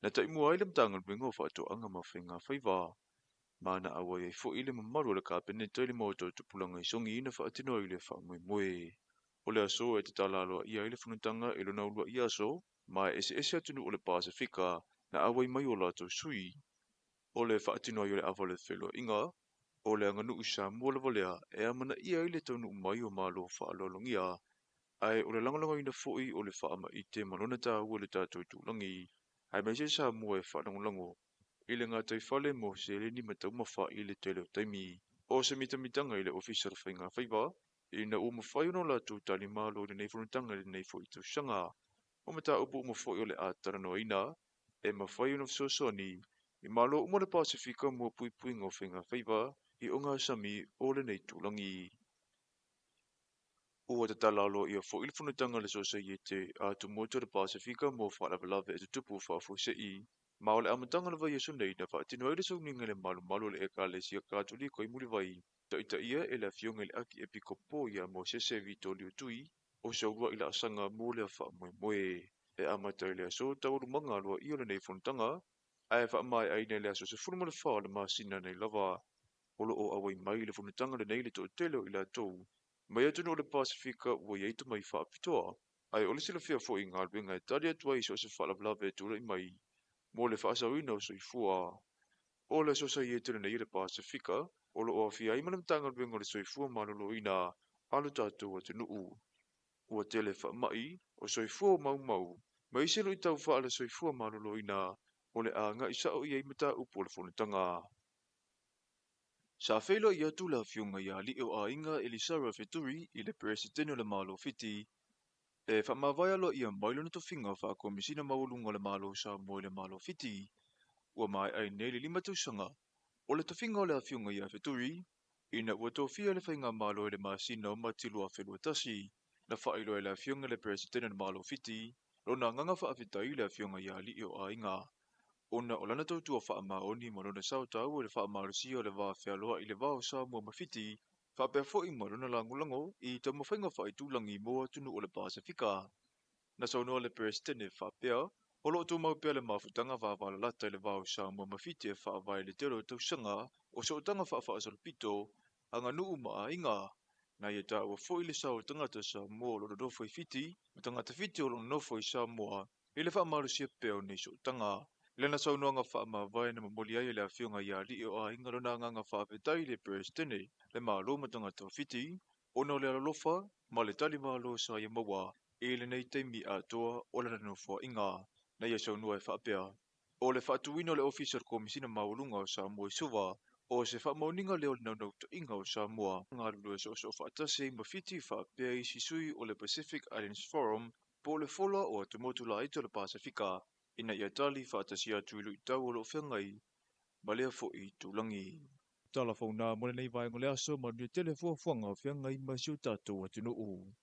na taimua ai le Matagaluega o Faatoaga ma Faiga Faiva. Ma na auai ai foi le mamalu o le Kapeneta i le maota o tupulaga i sogi na faatino ai le faamoemoe. O le aso e tatala aloaia ai le fonotaga e lona uluai aso, ma e eseese atunuu o le Pasefika na auai mai o latou sui. O le faatino ai o le ava o le feloaiga, o le aganuu Samoa lava lea e amanaia ai le taunuu mai o malo faaaloalogia, ae o le lagolagoina foi o le faamaite ma lona taua i le tatou itulagi, aemaise Samoa e faalagolago i le gataifale mo seleni ma taumafa i le tele o taimi. O se mitamitaga i le Ofisa o le Faiga Faiva, ina ua mafai ona latou talimalo i lenei fonotaga i lenei foi tausaga. O mataupu uma foi o le a talanoaina, e mafai ona fesoasoani i malo uma le Pasefika mo puipuiga o faiga faiva i ogasami o lenei tulagi. Ua tatala aloaia foi le fonotaga a le Sosaiete a Tumotu o le Pasefika mo faalavelave e tutupu faafuasei, ma o le amataga o le vaiaso nei na faatino ai le sauniga i le malumalu o le Ekalesia Katoliko i Mulivai, taitaia e le afioga i le Akiepikopo ia Mosese Vitolio Tui o sauluai laasaga mo le faamoemoe. E amata i le aso taualumaga aloaia o lenei fonotaga, ae faamaeaina i le aso 14 o le masina nei lava. O loo auai mai le fonotaga lenei le toatele o i latou mai atunuu o le Pasefika ua iai tomai faapitoa, ae o le silafia foi i galuega e tali atu ai so o se faalavelave e tulai mai mo le faasaoina o soifua. O le Sosaiete lenei o le Pasefika o loo aofia ai ma le Matagaluega o le Soifua Maloloina a lo tatou atunuu. Ua tele faamai o soifua o maumau ma isi luitau faale soifua maloloina o le agai sao i ai mataupu o le fonotaga. Sa feiloai atu le afioga ia alii o aiga Elisara Feturi i le Peresetene o le Malo Fiti e faamavae aloaia mai lona tofiga faakomisina maualuga o le Malo Samoa i le Malo Fiti. Ua maea ai nei le 5 tausaga o le tofiga o le afioga ia Feturi ina ua tofia le faigamalo i le masina o Mati 2021. Na faailoa e le afioga i le Peresetene o le Malo Fiti lona agaga faafetai i le afioga ia alii o aiga, ona o lana tautua faamaoni ma lona sao taua i le faamalosia o le va fealoai i le va o Samoa ma Fiti, faapea foi ma lona lagolago i taumafaiga faaitulagi mo atunuu o le Pasefika. Na saunoa le Peresetene faapea, o loo tumau pea le mafutaga vavalalata i le va o Samoa ma Fiti e faavae i le tele o tausaga o sootaga faafaasolopito, aganuu ma aiga. Na ia taua foi le sao o tagata Samoa o lo nonofo i Fiti ma tagata Fiti o lo nonofo i Samoa i le faamalosia pea o nei sootaga. I lana saunoaga faamavae na momoli ai e le afioga ia alii o aiga lona agaga faafetai i le Peresetene, le Malo ma tagata o Fiti, ona o le alolofa ma le talimalo sa ia maua i lenei taimi atoa o lana nofoaiga. Na ia saunoa e faapea, o le faatuina o le Ofisa o le Komisina Maualuga o Samoa i Suva, o se faamaoniga lea o le naunautaiga o Samoa galulue soosoo faatasi ai ma Fiti faapea isi sui o le Pacific Islands Forum po o le fola o atumotu laiti o le Pasefika, ina ia tali faatasi atu i luitau o loo feagai ma lea foi tulagi. Tala fauna mo lenei vaega o le aso, manuia tele fuafuaga o feagai ma si o tatou atunuu.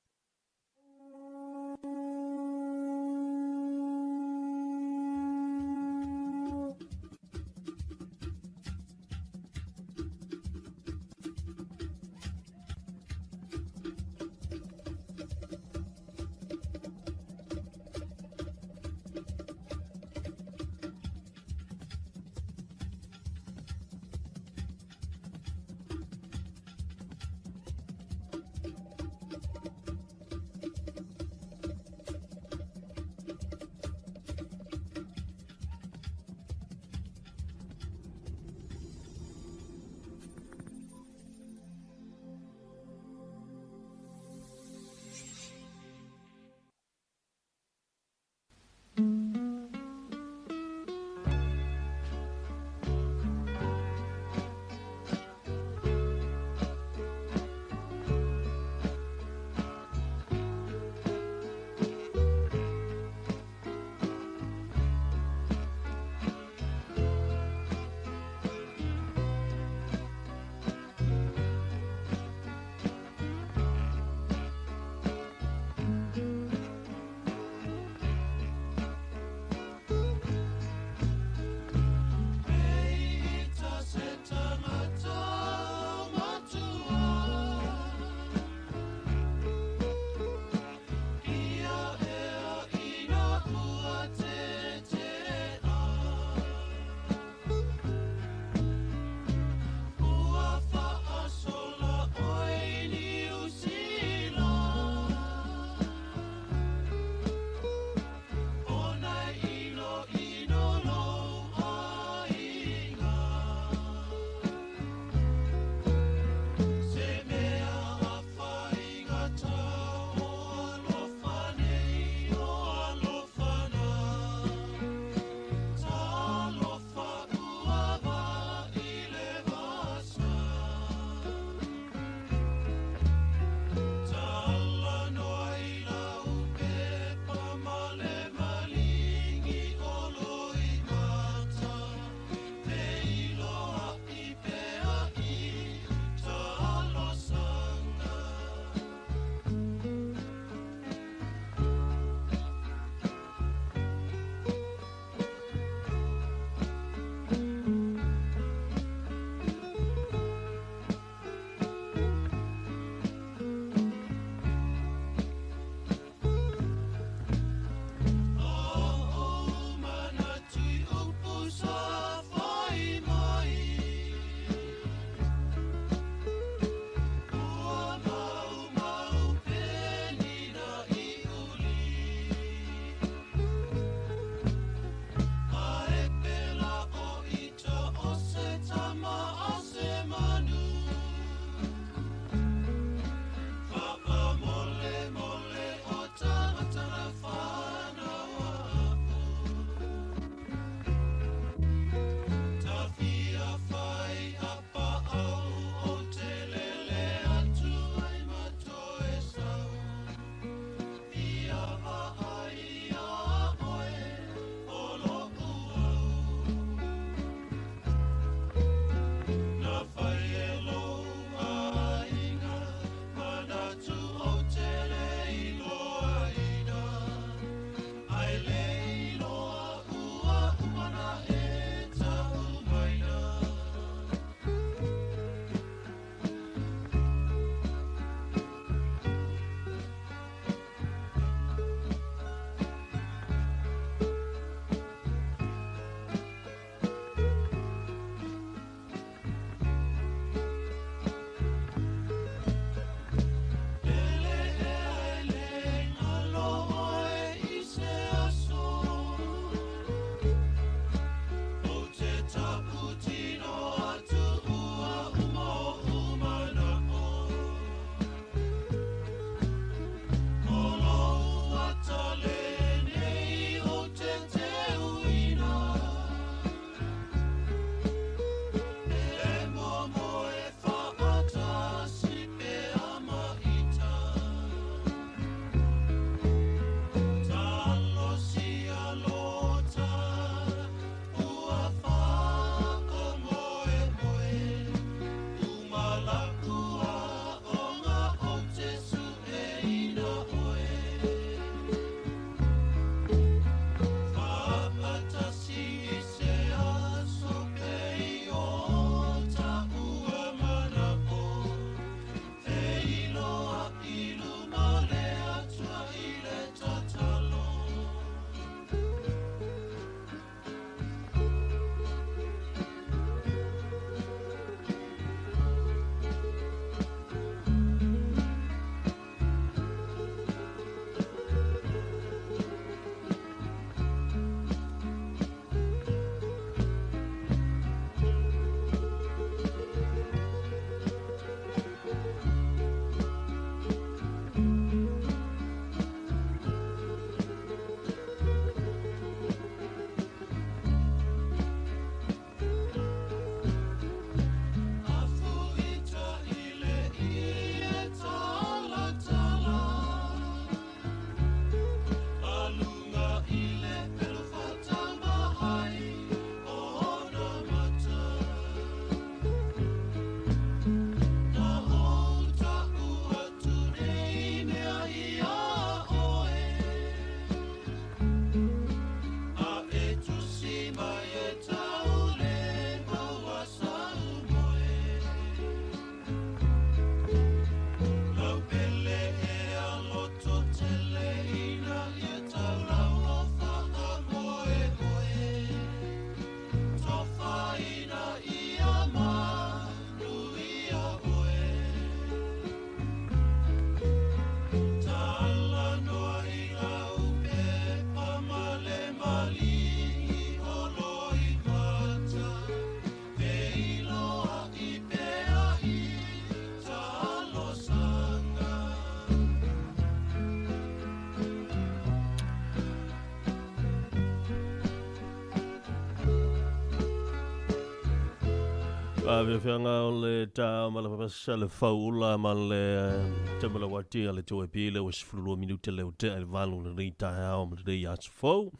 Afeafeaga o le ta ma le papasa le fauula ma le tamala watia le toe pile ua 12 minute le utea i le 8 lenei taeao ma lenei aso fou.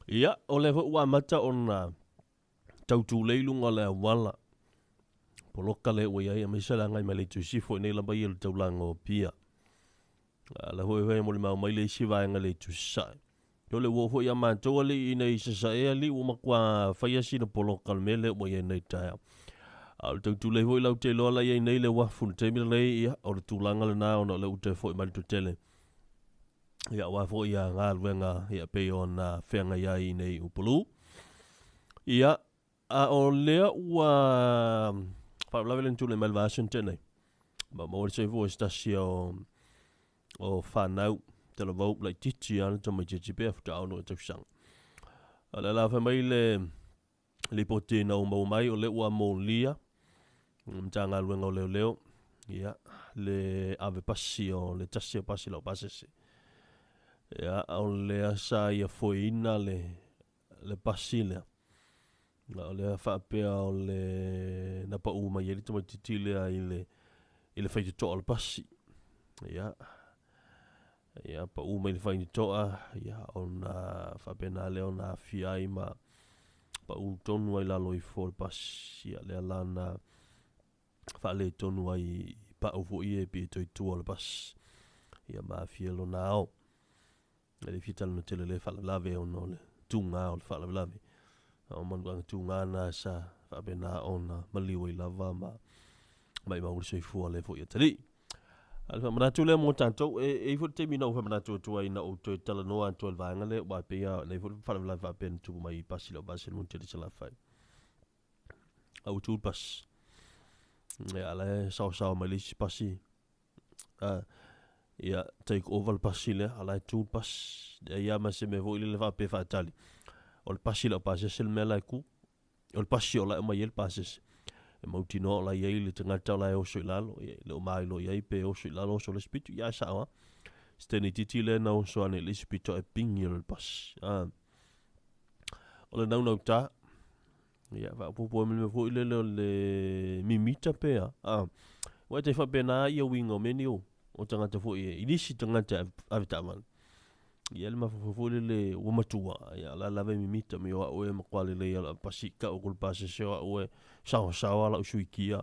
Ia, o lea foi ua amata ona tautulei luga o le auala poloka le ua i ai aemaise le agai mai le itu i sisifo i nei lava ia le taulaga o Apia. A la foi foi molimau mai le isi vaega le itu i sasae. O le ua oo foi ia matou alii ina i sasae alii ua matua faia sina poloka o le mea lea ua i ai nei taeao. A o le tautulei foi lau te iloa la i ai nei le uafu i le taimi lenei, ia, o le tulaga lena ona o lea ua toe foi mai le toatele. Ia, aua foi ia galuega ia pei ona feagai ai i nei Upolu. Ia, a o lea ua faalavelave le tulai mai le vaiaso na tea nei. Ma maua le soifua se tasi o o fanau talavou laitiiti lava le tamaitiiti pea faatoa 6 ea tausaga. O le ala fai mai le lipoti na ua maua mai o lea ua molia le Matagaluega o Leoleo ia le ave pasi o le tasi o pasi lau pasese. Ia, o lea sa ia foeina le le pasi lea. O lea faapea o le na pau mai ai le tamaitiiti lea i le i le faitotoa o le pasi. Ia, ia pau mai le faitotoa, ia ona faapena lea ona aafia ai ma pau tonu ai lalo ifo o le pasi. Ia lea la na faaletonu ai i pau foi ia e pei e toe tua o le pasi. Ia ma aafia lona ao. E le fia talanoa tele i lea faalavelave ona o le tuga o le faalavelave. O manuaga tuga na sa faapena ona maliu ai lava ma maimau le soifua o lea foi atalii. A o le faamanatu lea mo tatou, e i ai foi le taimi na ou faamanatu atu ai ina ou toe talanoa atu ai i le vaega lea, aua e pei lava o nei foi faalavelave faapea na tupu mai i pasi lau vasi i le motu tele i Salafai. A ua tu le pasi. Ia, a la e saosaoa mai le isi pasi ia take over le pasi lea, a la e tu le pasi. E i ai lava ma se mea foi lele faapea faatali, o le pasi lau pasese le mea la e tu. O le pasi o la e aumai ai le pasese. E mautinoa o la e i ai le tagata o la e oso i lalo, ia, e le o mailoa i ai pe oso i lalo oso i le isi pito, ia ae sao lava. Se teine itiiti lea na oso ane i le isi pito ae pingi loa i le pasi. O le naunauta, ia, faaopoopo ai ma le mea foi lele o le mimita pe a. Aua e tai faapena ia uiga o mea nei o tagata foi i nisi tagata e ave taavale. Ia le mafaufau foi lele ua matua, ia o la lava e mimita mai o au e matua lelei a pasi kau ku le pasese o au e saosaoa lau suikia.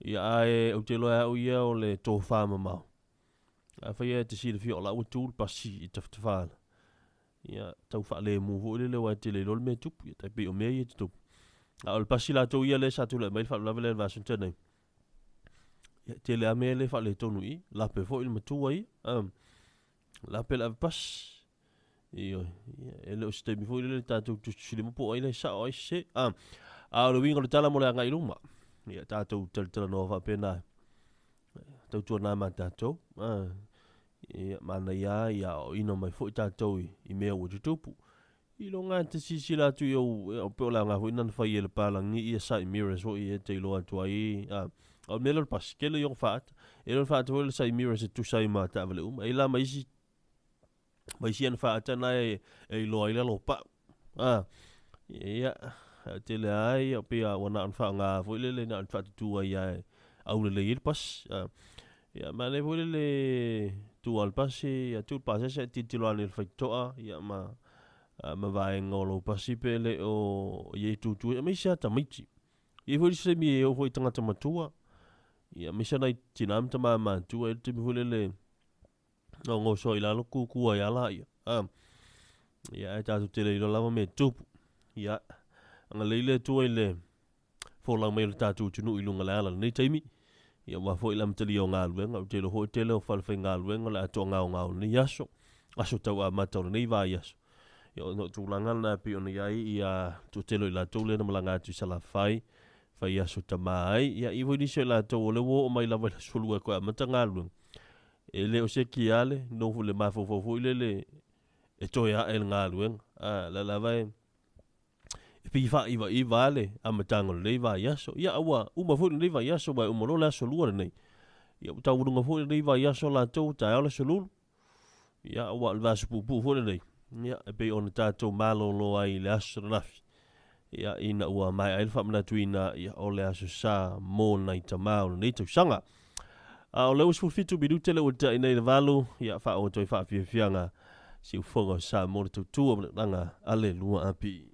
Ia ae ou te iloa e au ia o le tofa mamao. Afai e te silafia o la ua tu le pasi i tafatafa ia tau faalemu foi lele aua e te le iloa le mea e tupu, ia tai pei o mea ia e tutupu. A o le pasi latou ia lea sa tulai mai le faalavelave lea i le vaiaso na tea nei, ia e tele lava mea lea e faaletonu i i, lape foi le matua ia, lape le ave pasi. Ioe, ia, e le o se taimi foi lele tatou tusitusilima po o ai la e sao ai sese. A o le uiga o le tala mo le agai i luma, ia tatou talatalanoa faapena, tautuana ma tatou. Ia, manaia lava ia aoaoina mai foi tatou i mea ua tutupu. I loga e te silasila atu i ou, pei o le aoga foi lena na fai e le palagi ia side mirrors foi ia e te iloa atu ai, o le mea lea o le pasi, tele ia ona faaata. E le o le faaata foi le side mirrors e tusa ai ma taavale uma. E i ai la ma isi, ma isi ana faaata na e iloa ai lalo o pau. Ia, tele lava ia, pei lava ua na ona faaaoga foi lele, na ona faatutu ai lava e aulelei ai le pasi. Ia, manaia foi lele tu lava le pasi, ia tu le pasese ae tilotilo ane i le faitotoa, ia ma, ma vaega o lou pasi pe le o i ai tutu ai, aemaise lava tamaiti. E i ai foi le isi taimi e oo foi i tagata matua, ia aemaise nai tina ma tama matutua, e i ai le taimi foi lele na goso ai i lalo kuku ai lava laia. Ia, ae tatou te le iloa lava mea e tupu. Ia, agalelei le Atua i le folau mai o le tatou atunuu i luga o le ala i lenei taimi. Ia aua foi le amatalia o galuega, ou te iloa foi o le tele o falefaigaluega o le a toagaogao i lenei aso, aso tau amata o lenei vaiaso. Ia ona o tulaga lena e pei ona i ai ia toatele o i latou lea na malaga atu i Salafai, fai aso tama ai. Ia i ai foi nisi o i latou o lea ua oo mai lava i le aso lua e toe amata galuega. E le o se kiale, nofo i le mafaufau foi lele e toe ae le galuega. A, la lava e e pei e faaivaiva lava le amataga o lenei vaiaso. Ia, ua uma foi lenei vaiaso, aua e uma loa le aso lua lenei. Ia, ua taualuga foi lenei vaiaso latou, ua taeao le aso lulu. Ia, aua o le vaiaso puupuu foi lenei. Ia, e pei ona tatou malolo ai i le aso ananafi. Ia, ina ua maea ai le faamanatuina ia, o le Aso Sa mo nai tama o lenei tausaga. A o le ua 17 minute le ua tea nei i le 8, ia faaoo atu ai faafiafiaga siufoga o Samoa le tautua ma le laga a le lua api.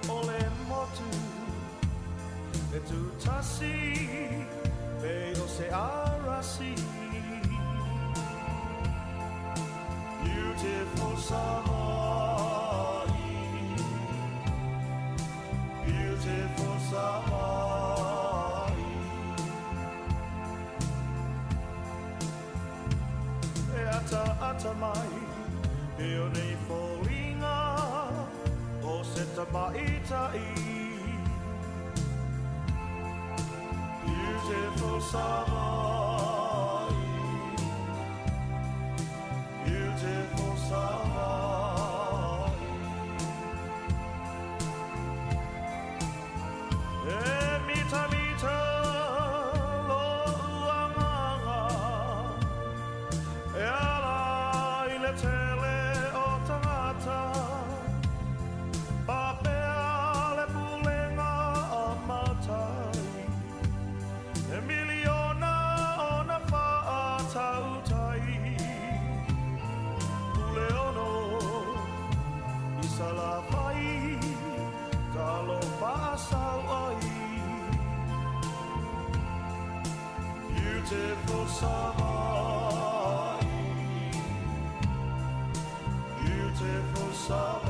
O le motu e tūtasi pei o se arasi. Beautiful Savaii, beautiful Savaii. E ata ata mai e o nei foliga o se tamaitai. Beautiful Savaii, beautiful Savaii. E mita mita lo uangaga e ala i le tele o tagata. Papea le pulega a matai e miliona ona faatautai. Pule ono i Salafai talo faasau ai. Beautiful Savaii, beautiful Savaii.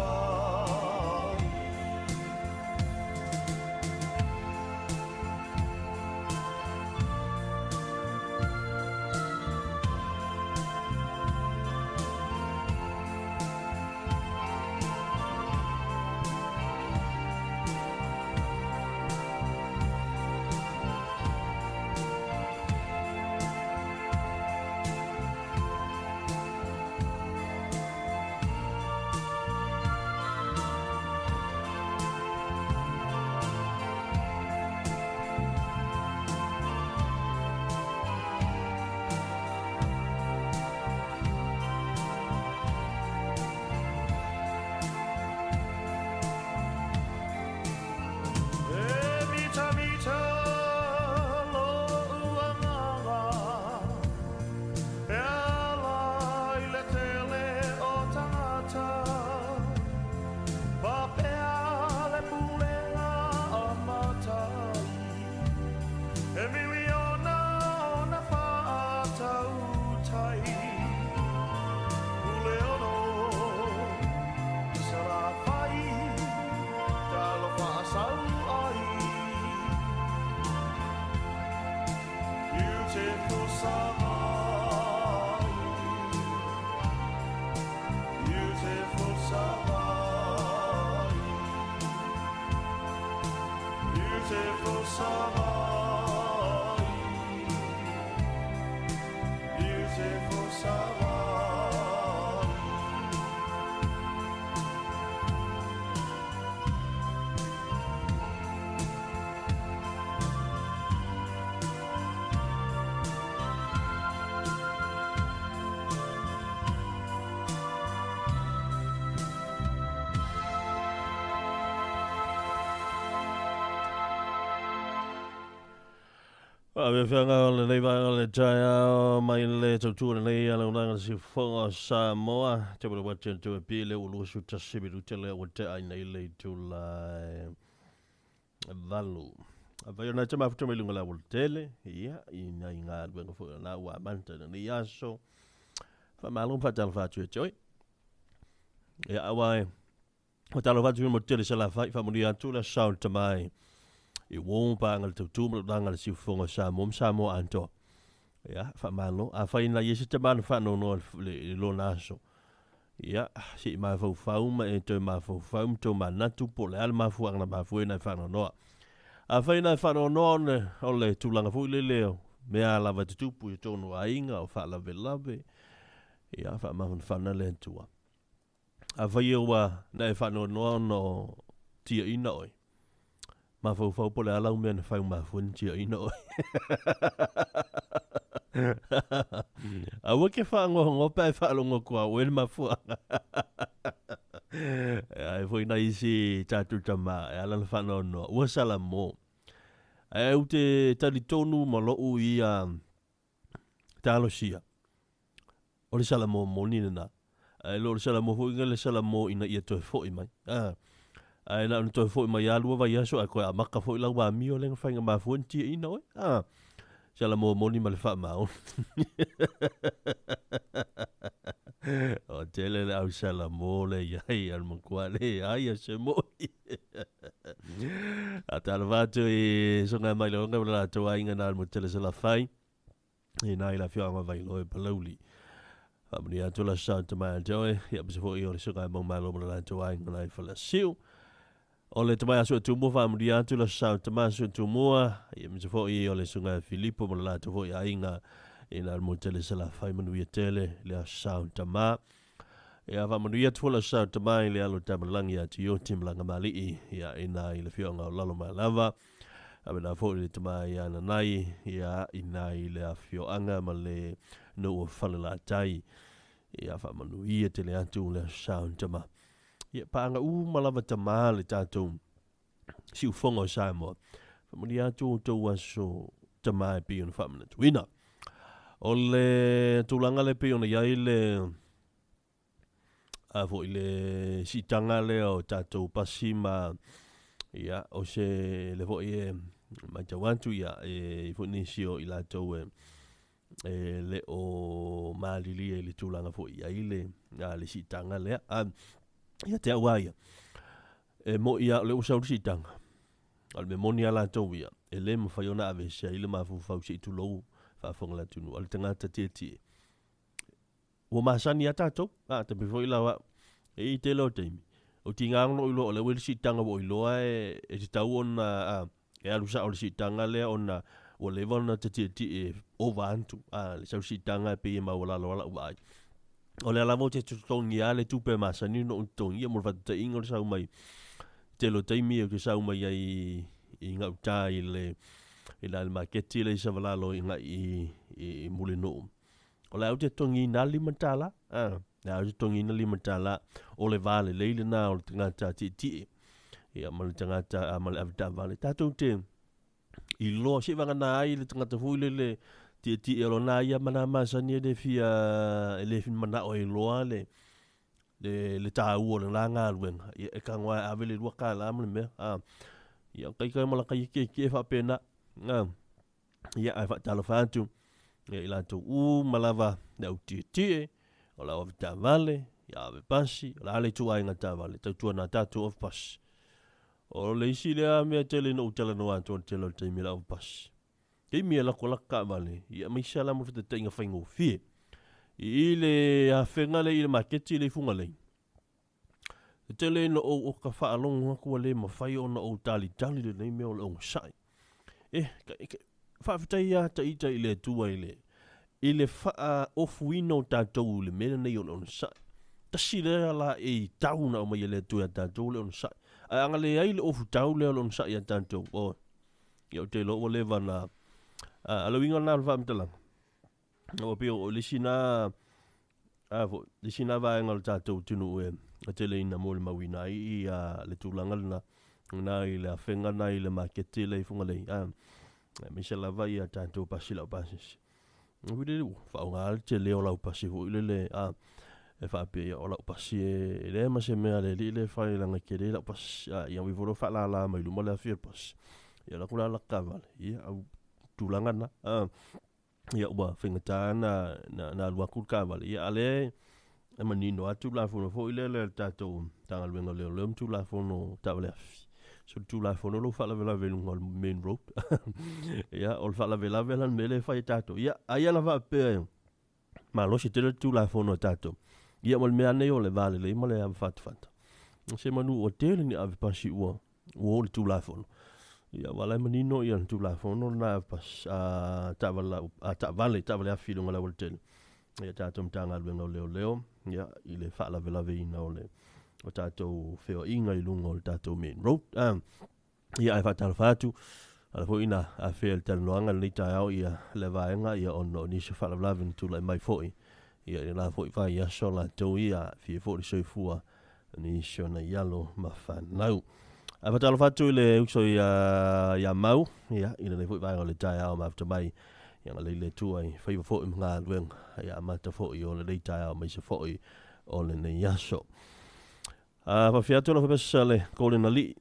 E mita mita lo uangaga e ala i le tele o tagata. Papea le pulega a matai e miliona ona faatautai. Pule ono i Salafai talo faasau ai. Beautiful Savaii, beautiful Savaii, beautiful Savaii, beautiful Savaii. Faafiafiaga o lenei vaega o le taeao mai le tautua lenei a le auaunaga le siufofoga o Samoa. Te wale wate atu e pile ua 21 minute lea ua tea ai nei le itula 8. Afai o nai te mafuta mai luga le aualatele, ia, i nai galuega foi o lena ua amata i lenei aso. Faamalo ma faatalofa atu ia te oe. Ia, aua e, faatalofa atu i mo tele Salafai, faamanuia atu le aso sa o le tama e i uo paga le tautua ma le auaunaga le siufofoga o Samoa ma Samoa atoa. Ia, faamalo. Afai na ia se tama na faanoanoa i lona aso. Ia, se i mafaufau ma e toe mafaufau ma toe manatu po o le a le mafuaaga na mafua ai na e faanoanoa. Afai na e faanoanoa ona o le tulaga foi lele o mea lava e tutupu i totonu o aiga o faalavelave, ia, faamafanafana le Atua. Afai ua na e faanoanoa ona o tiaina oe, mafaufau po o le a lau mea na fai ua mafua ona tiaina oe. Aua ke faanoanoa pe a e faalogo atu ia oe le mafuaaga. E ai foi nai isi tatou tama e ala ona faanoanoa, ua salamo. Ae ou te talitonu ma lou ia talosia, o le salamo moni lena. Ae le o le salamo foi lena le salamo ina ia toe foi mai. Ae na ona toe foi mai lava lua vaiaso ae toe amata foi lau amio lea na fai na mafua ai ona tiaina oe. Salamo moni ma le faamaoni. Ua tele le au salamo lea i ai a le matua leai a se moi. A talofa atu i susuga mai le ona ma le latou aiga na le Motele Salafai. I nā i le afioaga o Vailoa i Palauli. Faamanuia atu la sa tama ia te oe, ia aemaise foi o le susuga ia Maumalo ma le latou aiga na i Falasiu. O le tama ia Suetumua, faamanuia atu la sa tama Suetumua, ia aemaise foi o le susuga ia Filipo ma le latou foi aiga i nā le Motele Salafai, manuia tele le aso tama. Ia faamanuia atu foi la sa tama i le alo Tamalagi ia Tioti ma Lagamalii, ia i nā i le afioaga o Lalomalava. Faapena foi le tama ia Nanai, ia i ina i le afioaga ma le nuu o Falelatai. Ia faamanuia tele atu le Aso Sa o tama. Ia paaga uma lava tama le tatou siufoga o Samoa. Faamanuia atu outou aso tama e pei ona faamanatuina. O le tulaga lea e pei ona i ai le a foi le siitaga lea o tatou pasi ma ia o se le foi e matau atu ia e i foi nisi o i latou e e le o malilie i le tulaga foi i ai le a le siitaga lea. A ia te au a ia e moi a o lea ua sau le siitaga a o le mea moni a latou ia e le mafai ona aveese ai le mafaufau se i tulou faafofoga le atunuu a le tagata tietie. Ua masani lava tatou, a taimi foi la o au, e i tele o taimi, o tiga ona ou iloa o lea ua i le siitaga ua ou iloa e tatau ona e alu sao i le siitaga lea ona ua leva ona ta tietie ova atu, a le sau siitaga e pei e maualalo lava lau vaai. O lea lava ou te totogi lava le tupe e masani ona ou totogia mo le faataitaiga o le sau mai tele o taimi ou te sau mai ai i gauta i le i le maketi lea i Savalalo i agai i Mulinuu. O le a ou te totogiina lava le $5, a, o le a ou te totogiina le $5, o le va lelei lena o le tagata tietie, ia ma le tagata, ma le avetaavale. Tatou te iloa seivagana ai le tagata foi lele tietie o lona ia ma na masani e le fia, e le manao e iloa le, le, le taua o lena galuega, ia e tago lava e ave le $2 ma le mea, a. Ia o taita ma lata ia tietie faapena, a. Ia, ae faatalofa atu ia i latou uma lava le au tietie, o le au avetaavale, ia ave pasi, o le a le ituaiga taavale, tautuana tatou ave pasi. O le isi lea mea tele ina ou talanoa atu o le tele o le taimi o le ave pasi. Taimi e lako laka taavale, ia aemaise lava mo le fetetaiga faigofie. I le afega lea i le maketi lea i Fugalei, e tele ina ou oka faalogo atu ua le mafai ona ou talitali lenei mea o le ogasai. E, faafetai lava ita i le Atua i le, i le faaofuina o tatou i le mea lenei o le onosai. Tasi lea laei tau na aumai e le Atua ia tatou le onosai. Ae a na leai le ofu tau lea o le onosai ia tatou, oi, ia ou te iloa ua leva na, a, a le uiga lena o le faamatalaga. Ua pei o le isi na, a foi, le isi na vaega o le tatou atunuu e tele ina molimauina ai ia le tulaga lena, na i le afega na i le maketi lea i Fugalei, a, aemaise lava ia tatou pasi lau pasese. Ui lele ua faaaoga le tele o lau pasi foi lele, a, e faapea ia o lau pasi e leai ma se mea a le alii lea e fai leaga e tele lau pasi, a, ia ui foi loa faalala mai luma le afi o le pasi. Ia alu atu la laka taavale, ia au tulaga na, a. Ia ua faigata na, na, na alu atu le taavale. Ia a lea e manino atu Tulafono foi lea le tatou Matagaluega o Leoleo ma Tulafono taavale afi. So le Tulafono lou faalavelave i luga o le main road. Ia o le faalavelave la le mea lea e fai e tatou. Ia ai ana faapea e malosi tele le Tulafono a tatou. Ia ma le mea nei o le va lelei ma le ava fatafata. Se manu ua tele ni ave pasi ua ua o le Tulafono. Ia aua la e manino ia le Tulafono lena pas a taavale taavale afi i luga o le aualatele. Ia tatou Matagaluega o Leoleo, ia, i le faalavelaveina o le o tatou feoaiga i luga o le tatou main road. Ia, ae faatalofa atu, ala foi ina afea i le talanoaga lenei taeao ia le vaega, ia ona o nisi o faalavelave na tulai mai foi ia i le la foi vaiaso latou ia aafia foi le soifua nisi o nai alo ma fanau. Ae faatalofa atu i le uso ia Mau, ia, i lenei foi vaega o le taeao mafuta mai, ia agalelei le Atua i faiva foi ma galuega, ia amata foi o lenei taeao aemaise foi o lenei aso. Faafia atu lau faapesa le Golden Alii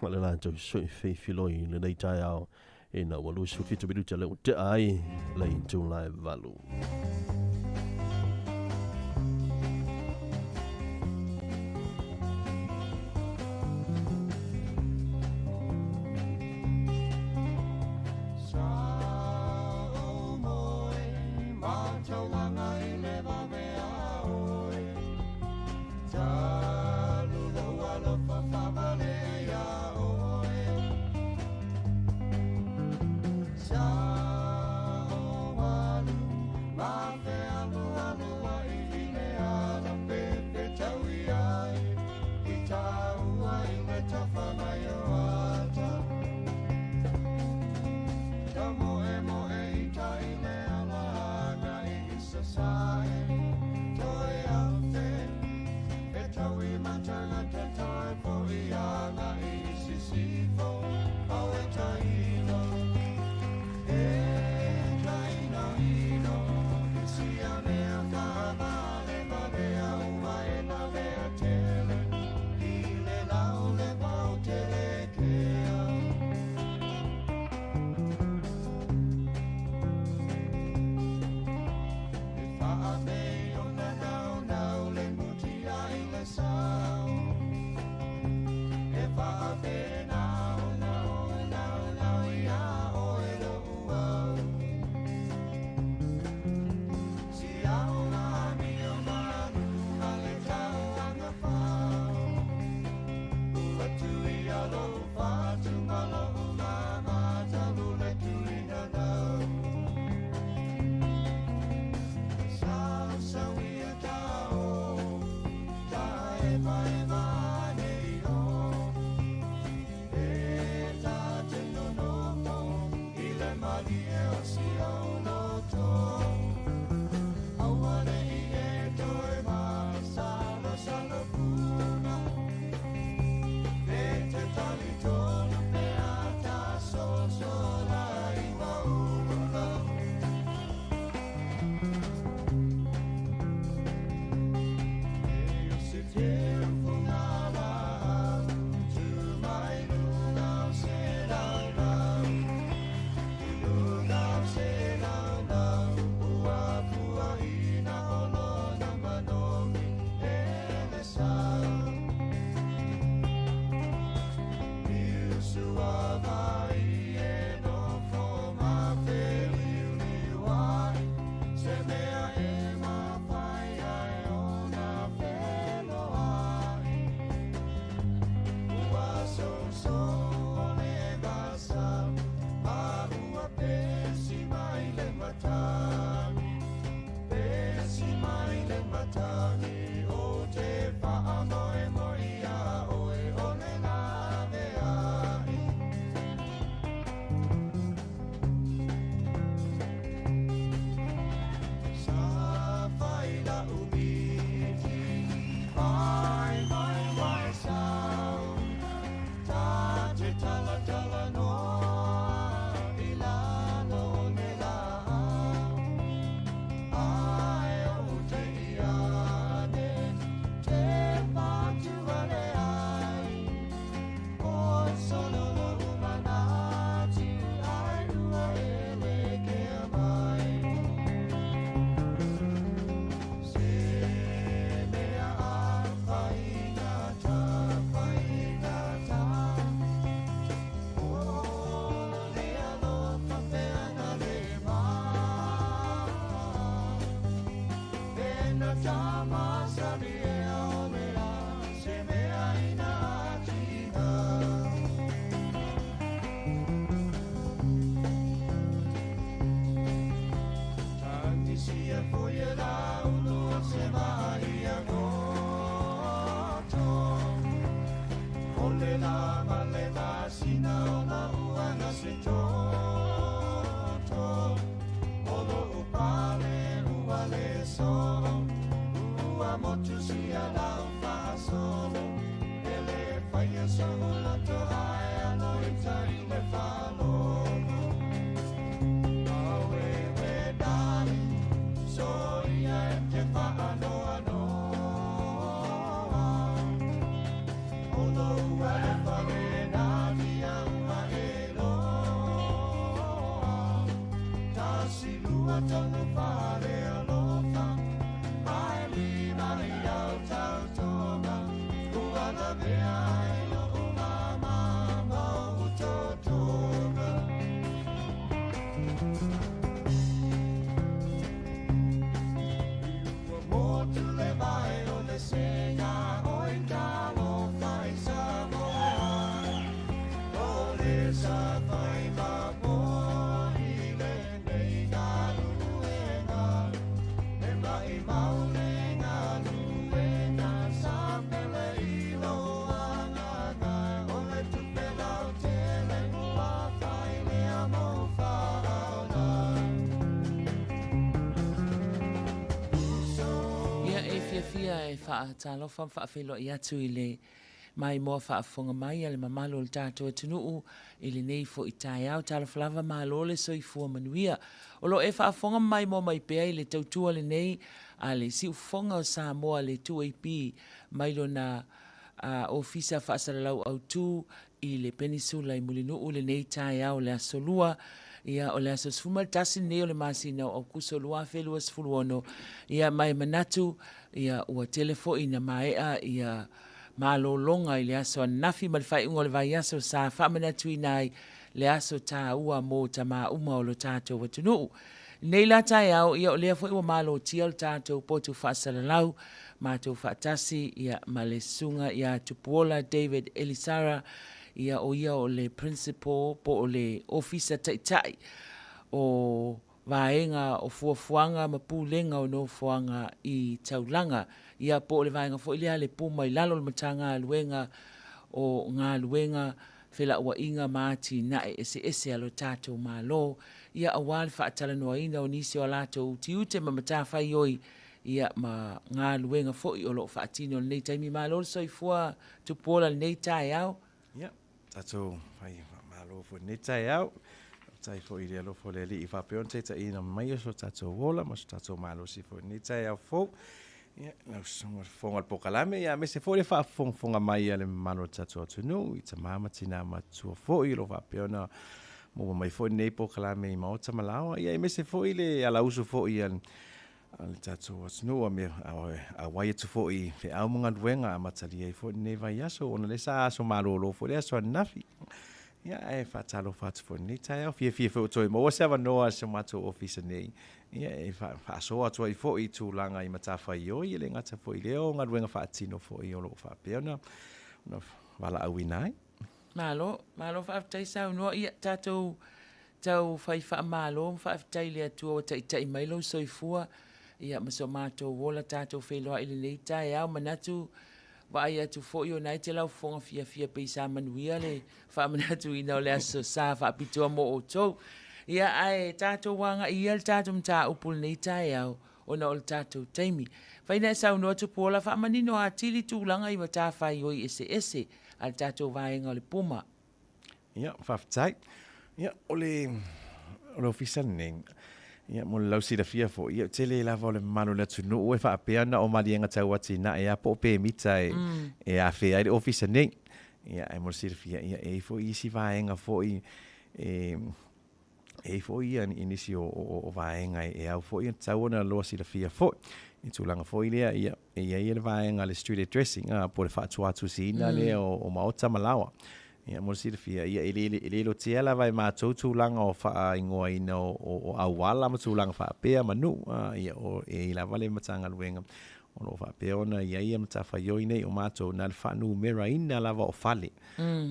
ma le latou sui feifiloi i lenei taeao ina ua 27 minuta lea ua tea ai le itula e 8. ia lau faasolo E le faia so'u loto ae alo i tai le faalogo Auewe darling Soia e te faanoanoa O lou alofa lena tia ua e loa Tasi lua tolu fale alofa Ae lima i au tautoga Ua lavea ai lo'u mama ma o'u totoga Ua motu le vai o le sega oi talofa i Samoa O le safai mamoa i lenei galuega E mai mau le galuega sa pele i lou agaga O le tupe lautele ua fai lea mou faaola Ia e fiafia e faatalofa ma faafeiloai atu i le maimoa faafofoga mai a le mamalu o le tatou atunuu i lenei foi taeao. Talofa lava, malo le soifua manuia. O lo o e faafofoga ma maimoa mai pea i le tautua lenei a le Siufofoga o Samoa le 2AP mai lona Ofisa Faasalalau Autu i le Penisula i Mulinuu i lenei taeao o le Aso Lua. Ia, o le aso 11 lenei o le masina o Aokuso 2026, ia, ma e manatu, ia, ua tele foi ina maea ia malologa i le aso ananafi ma le faaiuga o le vaiaso sa faamanatuina ai le aso taua mo tamā uma o lo tatou atunuu. I lenei la taeao, ia, o lea foi ua malotia le tatou potu faasalalau, matou faatasi, ia, ma le Susuga ia Tupuola David Elisara, ia, o ia o le Principal po o le Ofisa Taitai o Vaega o Fuafuaga ma Pulega o Nofoaga i Taulaga, ia, po o le vaega foi lea a le PUMA i lalo o le Matagaluega o Galuega, Felauaiga ma Atinae Eseese a lo tatou Malo, ia, aua le faatalanoaina o nisi o a latou utiute ma matafaioi, ia, ma galuega foi o lo o faatino i lenei taimi. Malo le soifua Tupuola i lenei taeao. Ia, tatou fai faamalo foi i lenei taeao. Faafetai foi i le alofa o le Alii faapea ona taitaiina mai o so tatou ola ma so tatou malosi foi i lenei taeao fou. Ia, lau susuga i le fofoga o le polokalame, ia aemaise foi le faafogafoga mai a le mamalu o le tatou atunuu i tama ma tina matutua foi o lo o faapea ona maua mai foi lenei polokalame i maota ma laoa, ia aemaise foi le alausu foi a le tatou atunuu a mea auai atu foi i feau ma galuega amatalia ai foi lenei vaiaso ona lea sa aso malolo foi le aso ananafi. Ia, ae faatalofa atu foi i lenei taeao. Fiafia foi ua toe maua se avanoa a si o matou ofisa nei, ia, e faasoa atu ai foi i tulaga i matafaioi, e le gata foi i lea o galuega faatino foi o lo o faapea ona valaauina ai. Malo, malo faafetai saunoa. Ia, tatou tau fai faamalo ma faafetai i le Atua ua taitai mai lou soifua, ia, ma so matou ola tatou feiloai i lenei taeao. Manatu vaai atu foi o na e te laufofoga fiafia pei sa manuia le faamanatuina o le Aso Sa faapitoa mo outou. Ia, ae tatou agai ia le tatou mataupu i lenei taeao ona o le tatou taimi. Fai na e saunoa Tupuola faamanino atili tulaga i matafaioi eseese a le tatou vaega o le PUMA. Ia, faafetai. Ia, o le, o le ofisa lenei, ia, mo le lausilafia foi, ia, tele lava o le mamalu o le atunuu e faapea na o maliega tau atinae lava po o pemita e, mm. e afea ai le ofisa nei. Ia, ae mo le silafia, ia, e i ai foi isi vaega foi e, e i ai foi ia i nisi o, o, o vaega e au foi e tatau ona loa silafia foi. I tulaga foi lea, ia, e i ai le vaega le street addressing, po o le faatuatusiina lea o maota ma laoa. Ia, mo le silafia, ia, e le, e le lotea lava e matou tulaga o faaigoaina o auala ma tulaga faapea ma nuu, ia, o, e i ai lava le Matagaluega o lo o faapea ona i ai ia matafaioi nei o matou, na o le faanumeraina lava o fale.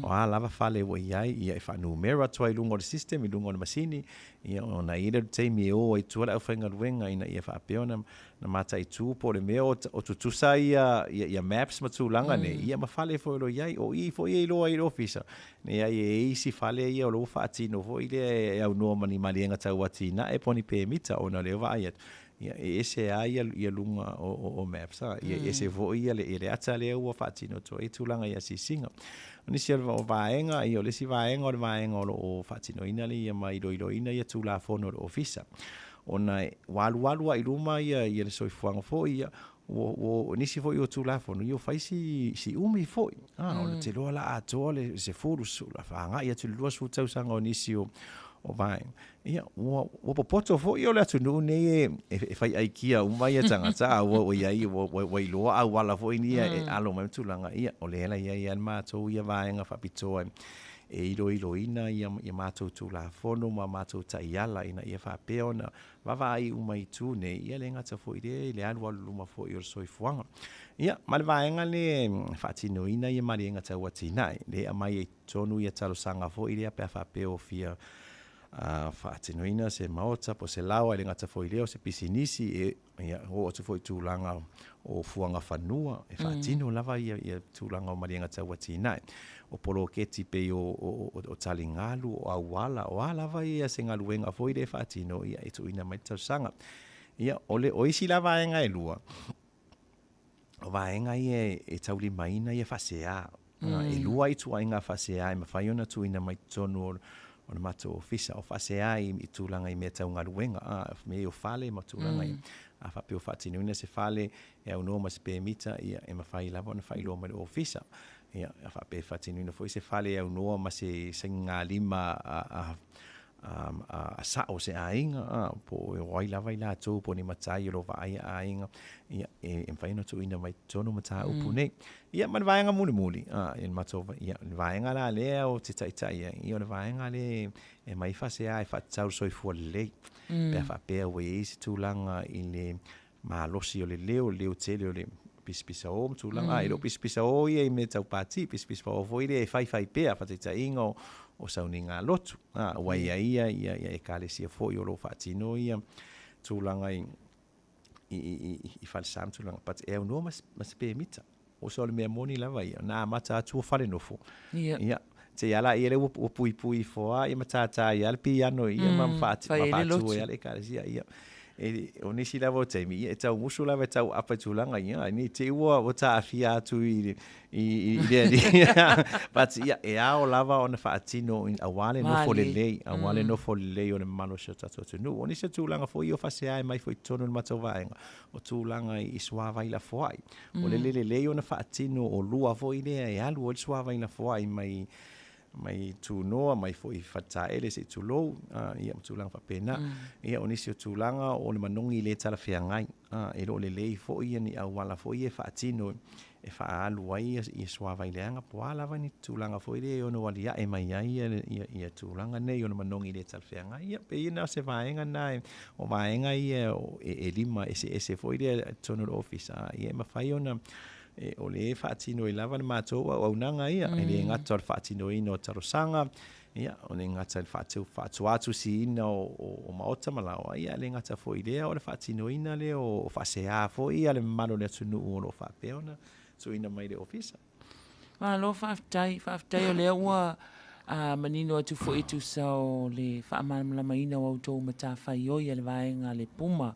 O a lava fale ua i ai, ia e faanumera atu ai i luga o le system, i luga o le masini, ia ona i ai lea o le taimi e o ai i tua le aufaigaluega ina ia faapea ona na mataitu po o le mea o tutusa ia, ia, ia maps ma tulaga nei, ia ma fale foi o lo o i ai. O i foi e iloa ai le ofisa, leai e i ai isi fale ia o lo o ua faatino foi lea e aunoa ma ni maliega tau atinae po o ni pemita ona o lea e vaai atu, Ia, e ese lava ia, ia luga o, o, o maps, a. Ia, e ese foi ia le, ia le ata lea ua faatino atu ai tulaga i asiasiga. O nisi o vaega, ia, o le isi vaega o le vaega o lo o faatinoina le ia ma iloiloina ia Tulafono a le Ofisa, ona ua alualu lava i luma ia, ia le soifuaga foi, ia, ua, ua, nisi foi o Tulafono, ia ua fai si, si umi foi. A, o le te iloa la atoa le 10, agai atu i le 20 tausaga o nisi o, o vaega. Ia, ua, ua popoto foi o le atunuu nei e, e, e fai aikia uma ia tagata, a ua, ua iai, ua, ua, ua iloa auala foi ia e alo mai tulaga. Ia, o lea la iai lava le matou ia vaega faapitoa e, e iloiloina ia, ia matou Tulafono ma matou taiala ina ia faapea ona vaavaai uma i itu nei, ia le gata foi lea i le alualu luma foi o le soifuaga. Ia, ma le vaega lea e faatinoina ia maliega tau atinae, lea e aumai ai totonu ia talosaga foi lea pe a faapea ua fia faatinoina se maota po o se laoa, e le gata foi i lea o se pisinisi, e, ia, oo atu foi i tulaga o fuaga fanua, e faatino lava ia, ia tulaga o maliega tau atinae. O poloketi pei o, o, o, o taligalu, o auala, o a lava ia se galuega foi lea e faatino, ia, e tuuina mai le talosaga. Ia, o le, o isi la vaega e lua, o vaega ia e taulimaina ia faasea. E lua ituaiga faasea e mafai ona tuuina mai totonu o o le matou ofisa. O faasea i, i tulaga i mea tau galuega, a, mea ia o fale ma tulaga ia. A faapea ua faatinoina se fale e aunoa ma se pemita, ia, e mafai lava ona faailoa mai le ofisa. Ia, a faapea e faatinoina foi se fale e aunoa ma se sainigalima a, a, a, a sao o se aiga, a, po o ai lava i latou, po o ni matai o lo o vaaia aiga, ia, e, e mafai ona tuuina mai totonu mataupu nei. Ia, ma le vaega mulimuli, a, i le matou, ia, le vaega la lea o te taitai ai, ia, o le vaega lea e mai faasea e faatatau le soifua lelei. Pe a faapea ua i ai se tulaga i le malosi o le leo, le leo tele o le pisapisao ma tulaga, e le o pisapisao ia i mea tau pati, pisapisao foi lea e faifai pea, faataitaiga o, o sauniga lotu. A, ua i ai ia, ia, ia ekalesia foi o lo o faatino ia tulaga i, i, i, i, i falesa ma tulaga, but e aunoa ma, ma se pemita. O so o le mea moni lava ia, na amata atu o fale nofo. Ia. Ia, te ala ia le ua, ua puipui ifo a, ia ma tātā ia le piano ia ma whaati, Fai ma ai le whaatu lotu. ia le ekalesia, ia. E, o nisi lava o taimi, ia, e tau musu lava e tau apa i tulaga, ia, ni te ua, ua taafia atu i, i, i, i le ali. But, ia, e ao lava ona faatino i- aua le nofo Malie. lelei, aua le nofo lelei o le mamalu o si o tatou atunuu. O nisi o tulaga foi o faasea e mai foi i totonu o le matou vaega, o tulaga i suavai lafoai. O le le lelei ona faatino o lua foi lea e alu ai le suavai lafoai mai mai tunoa, mai foi faletaele se i tulou, a, ia ma tulaga faapena. Ia, o nisi o tulaga o le manogi le talafeagai, a, e le o lelei foi ia ni auala foi ia e faatino e faaalu ai ia, ia suavai leaga, po o a lava ni tulaga foi lea e ono aliae mai ai ia, ia, ia tulaga nei o le manogi le talafeagai. Ia, pei na o se vaega na e, o vaega ia o, e, e lima eseese foi lea i totonu o le ofisa, a, ia e mafai ona e, o le faatino ai lava le matou auaunaga ia, e le gata o le faatinoina o talosaga, ia, o le gata i le faatu, faatuatusiina o, o, o maota ma laoa, ia, le gata foi lea o le faatinoina lea o, o faasea foi ia le mamalu o le atunuu o lo o faapea ona tuuina mai le ofisa. Malo faafetai, faafetai o lea ua a, manino atu foi e tusa o le faamalamalamaina o a outou matafaioi a le vaega a le Puma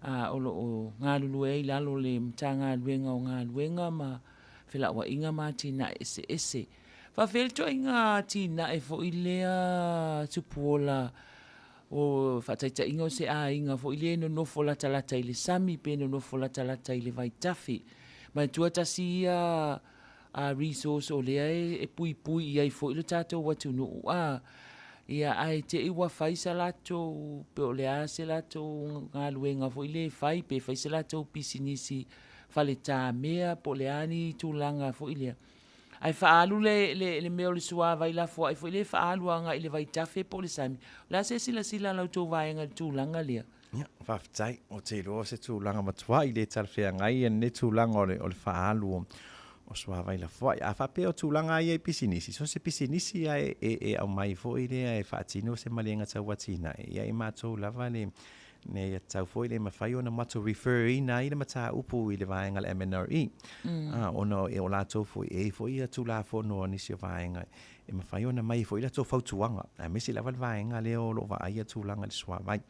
a, o lo o galulue ai i lalo o le Matagaluega o Galuega ma Felauaiga ma Atinae Eseese. Faafeai le ituaiga atinae foi lea Tupuola o faataitaiga o se aiga foi lea e nonofo latalata i le sami pe nonofo latalata i le vaitafe. Manatua tasi ia a resource o lea e, e puipui i ai foi lo tatou atunuu a ia ae te i ua fai sa latou pe o le a se latou galuega foi lea e fai pe fai se latou pisinisi faletamea po o le a ni tulaga foi lea. Ae faaalu le, le, le mea o le suavai lafoai foi lea e faaalu agai i le vaitafe po o le sami. O le a se silasila a la outou vaega i le tulaga lea? Ia, faafetai. O te iloa se tulaga matuai le talafeagai ia lenei tulaga o le, o le faaalu o, o suavai lafoai. A faapea o tulaga ia i pisinisi, so se pisinisi ia e, e, e aumai foi lea e faatino se maliega tau atinae, ia e matou lava le, ne ia tau foi le mafai ona matou refer ina ai le mataupu i le vaega le MNRE. A, ona e o latou foi, e i foi ia Tulafono a nisi o vaega e mafai ona mai foi latou fautuaga, aemaise lava le vaega lea o lo o vaaia tulaga i le suavai.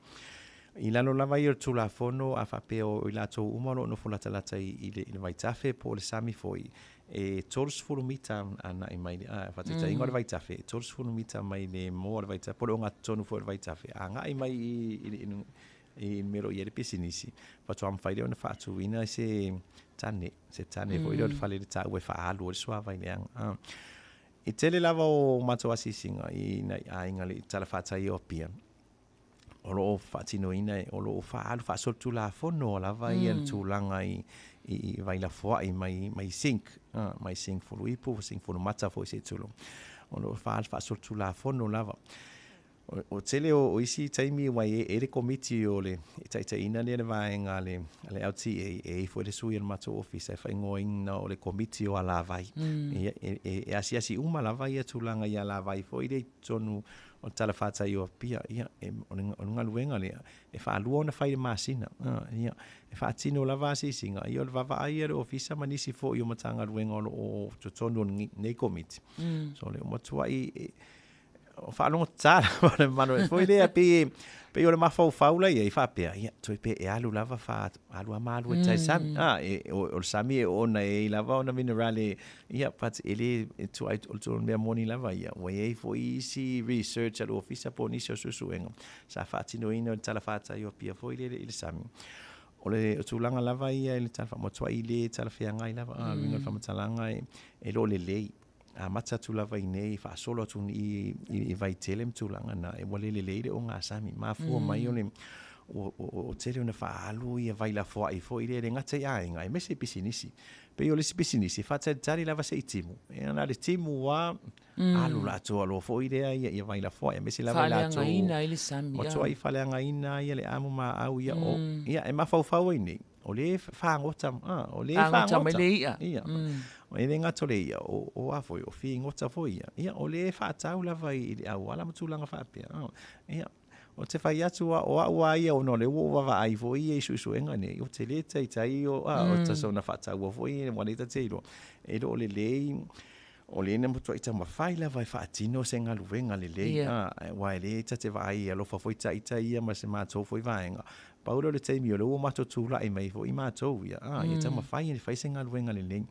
I lalo lava ia o le Tulafono a faapea o i latou uma o lo o nofo latalata i, i, le, i le vaitafe po o le sami foi, e 30 mita agai mai, a, faataitaiga o le vaitafe, e 30 mita mai le moa o le vaitafe, po o le ogatotonu foi o le vaitafe, agai mai i, i, i, i le mea o lo o i ai le pisinisi, faatoa mafai lea ona faatuina se tane, se tane foi lea o le fale i le taua e faaalu ai le suavai leaga. A. I tele lava o matou asiasiga i nai aiga i le talafatai o Apia, o lo o faatinoina, o lo o faaalu faasolitulafono lava ia le tulaga i, i, i vailafoai mai, mai sink, mai sink fuluipu, sink fulumata foi se i tulou. O lo o faaalu faasolitulafono lava. O, o tele o, o isi taimi ua e, e le komiti o le e taitaiina lea le vaega a le, a le LTA, e i foi le sui o le matou ofisa e faaigoaina o le komiti o alavai. Ia, e, e, e asiasi uma lava ia tulaga i alavai foi lea i totonu o le talafatai o Apia, ia, e, o le, o le galuega lea, e faalua ona fai i le masina. Ia, e faatino lava asiasiga, ia o le vaavaai a le ofisa ma nisi foi o Matagaluega o lo o totonu o lenei komiti. So, o le matuai e, o faalogotata lava le mamalu foi lea, pei, pei o le mafaufau la i ai faapea, ia, toe pe e alu lava fa, alu a ma alu e tai sami. Ah, e, o, o le sami e ona e i lava ona minerale, ia, but e le, e tuai, o le tulaga mea moni lava ia, ua i ai foi isi research a le ofisa po o nisi o suesuega, sa faatinoina o le talafatai o Apia foi lele i le sami. O le tulaga lava ia i le tala matuai le talafeagai lava, ah, uiga o le faamatalaga e, e le o lelei. Amata atu lava i inei, faasolo atu i, i, i Vaitele ma tulaga na, e ua le lelei le ogasami. Mafua mai o le, o, o, o tele ona faaalu ia vailafoai foi lea e le gata i aiga, aemaise i pisinisi. Pei o le isi pisinisi, e faatalitali lava se i timu. E na le timu lava, alu latou aloa foi lea ia, ia vailafoai, aemaise lava i latou. Faaleagaina ai le sami. Matuai faaleagaina ia le amu maau ia, o, ia e mafaufau ai nei, o le fagota, ah, o le Fagota mai le i'a. Ia. E le gata o le i'a, o, o a foi, o figota foi ia. Ia, o le faatau lava i le auala ma tulaga faapea. Ah, ia, ou te fai atu a, o au a ia ona o lea ua ou vaavaai foi ia i suesuega nei, ou te le taitai o, ah, o tasona faataua foi ua le ta te iloa. E le o lelei, o lea na matuai taumafai lava e faatino se galuega lelei, Ia. ah, aua e le ta te vaai e alofa foi ita ia ma se matou foi vaega. Pau lea o le taimi o lea ua matou tulai mai foi matou ia, ah, ia taumafai e fai se galuega lelei,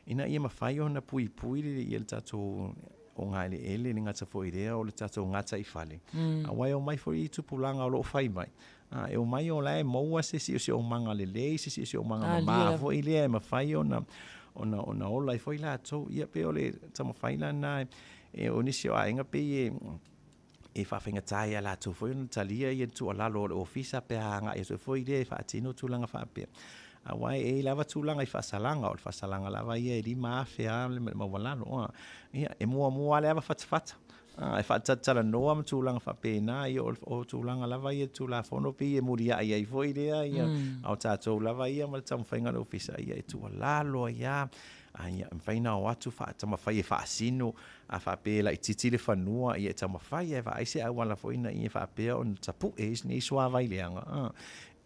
ina ia mafai ona puipui le, ia le tatou ogaeleele, e le gata foi i lea o le tatou gataifale. Aua e omai foi i tupulaga o lo o fai mai. Ah, e omai o la e maua se siosiomaga lelei, se siosiomaga Ah, mamā lia. foi lea e mafai ona ona ona ola ai foi latou. Ia pei o le taumafai lana e o nisi o aiga pei e e faafaigata ia latou foi ona talia ia le tuualalo o le ofisa pe a agai atu ai foi lea e faatino tulaga faapea. Aua e i lava tulaga i faasalaga, o le faasalaga lava ia e 5,000 lava le maualalo. Ah, ia, e muamua lava le ava fatafata. Ah, e faatalatalanoa ma tulaga faapena, ia o, o tulaga lava ia Tulafono pei e muliai ai foi lea, ia, a o tatou lava ia ma le taumafaiga o le ofisa, ia e tuualalo ai lava. A ia, e mafai ona o atu taumafai e faasino, a faapea e laitiiti le fanua, ia e taumafai e vaai se auala foi ina ia faapea ona tapue nei suavai leaga. Ah,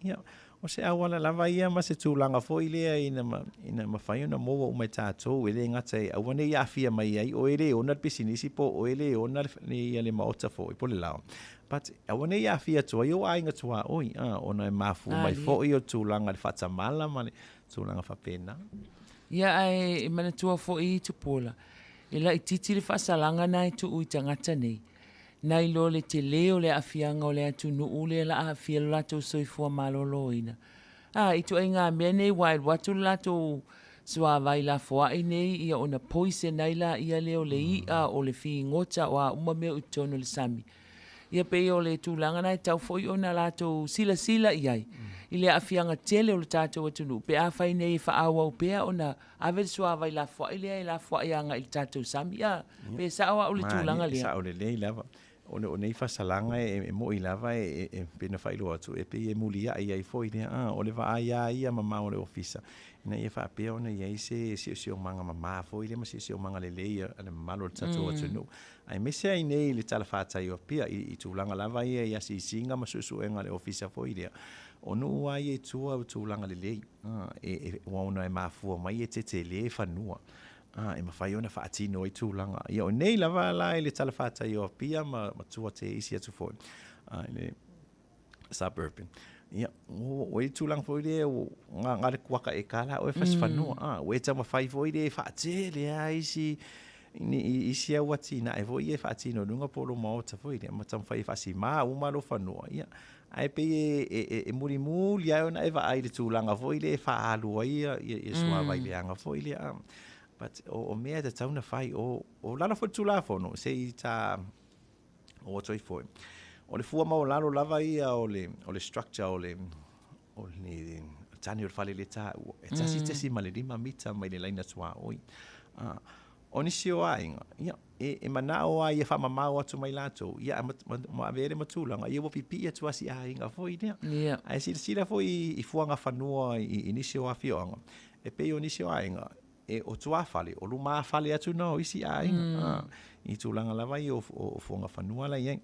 ia, o se auala lava ia ma se tulaga foi lea ina, ma, ina mafai ona maua uma e tatou, e le gata e aua ne i aafia mai ai, o e le ona le pisinisi po o e le ona le, le, ia le maota foi po le lao. But aua ne i aafia atu ai o aiga tuaoi, ah, ona e mafua mai Ah, lia. foi o tulaga le faatamala ma le tulaga faapena. Ia ae e manatua foi i Tupuola, e laitiiti le faasalaga na e tuu i tagata nei. Nai lo le tele o le aafiaga o le atunuu lea la aafia lo latou soifua malōlōina. Ah, i tuaiga mea nei ua e alu atu le latou suavai lafoai nei, ia ona poison ai la ia lea o le i'a, o le figota, o a uma mea o i totonu o le sami. Ia pei o le tulaga na e tau foi ona latou silasila i ai, i le aafiaga tele o le tatou atunuu, pe afai nei e faaauau pea ona ave le suavai lafoai lea e lafoai agai i le tatou sami. Ah, pe sao au le tulaga Malie, lea. sao lelei lava. O le o nei faasalaga e, e mo'i lava e, e, e pei ona faailoa atu, e pei e muliai ai foi lea, ah, o le vaai a ia mamao o le ofisa, ina ia faapea ona i ai se siosiomaga mamā foi lea ma siosiomaga lelei a le mamalu o le tatou atunuu. Aemaise ai nei i le talafatai o Apia, i, i tulaga lava ia i asiasiga ma suesuega a le ofisa foi lea. O nuu lava ia i tua o tulaga lelei, ah, e, e, ua ona e mafua mai e tetele fanua. Ah, e mafai ona faatino ai tulaga. Ia o nei lava la i le talafatai o Apia ma, ma tua te isi atu foi. Ah, i le suburban. Ia, ua i ai tulaga foi lea ua na o le kuaka eka la oe fai se fanua. A, ua e taumafai foi lea e faatele lava isi ni isi au atinae foi ia e faatino i luga po o lou maota foi lea ma taumafai e faasima uma lou fanua. Ia, ae pei e mulimuli lava ona e vaai i le tulaga foi lea e faaalu ai ia suavai leaga foi lea. But o mea e tatau ona fai, o lalo foi o le Tulafono, se i ta o atu ai foi. O le fua maualalo lava ia o le, o le structure o le, o le tane o le fale lea taua, e 1.5 mita mai le laina tuaoi. O nisi o aiga, ia, e manao lava ia faamamao atu mai latou, ia, ma avea le matulaga, ia ua pipii atu lava si aiga foi lea. Ae silasila foi i fuaga fanua i nisi o afioaga, e pei o nisi o aiga, e o tuafale, o lumafale atu na o isi aiga, i tulaga lava ia o fuagafanua la e i ai.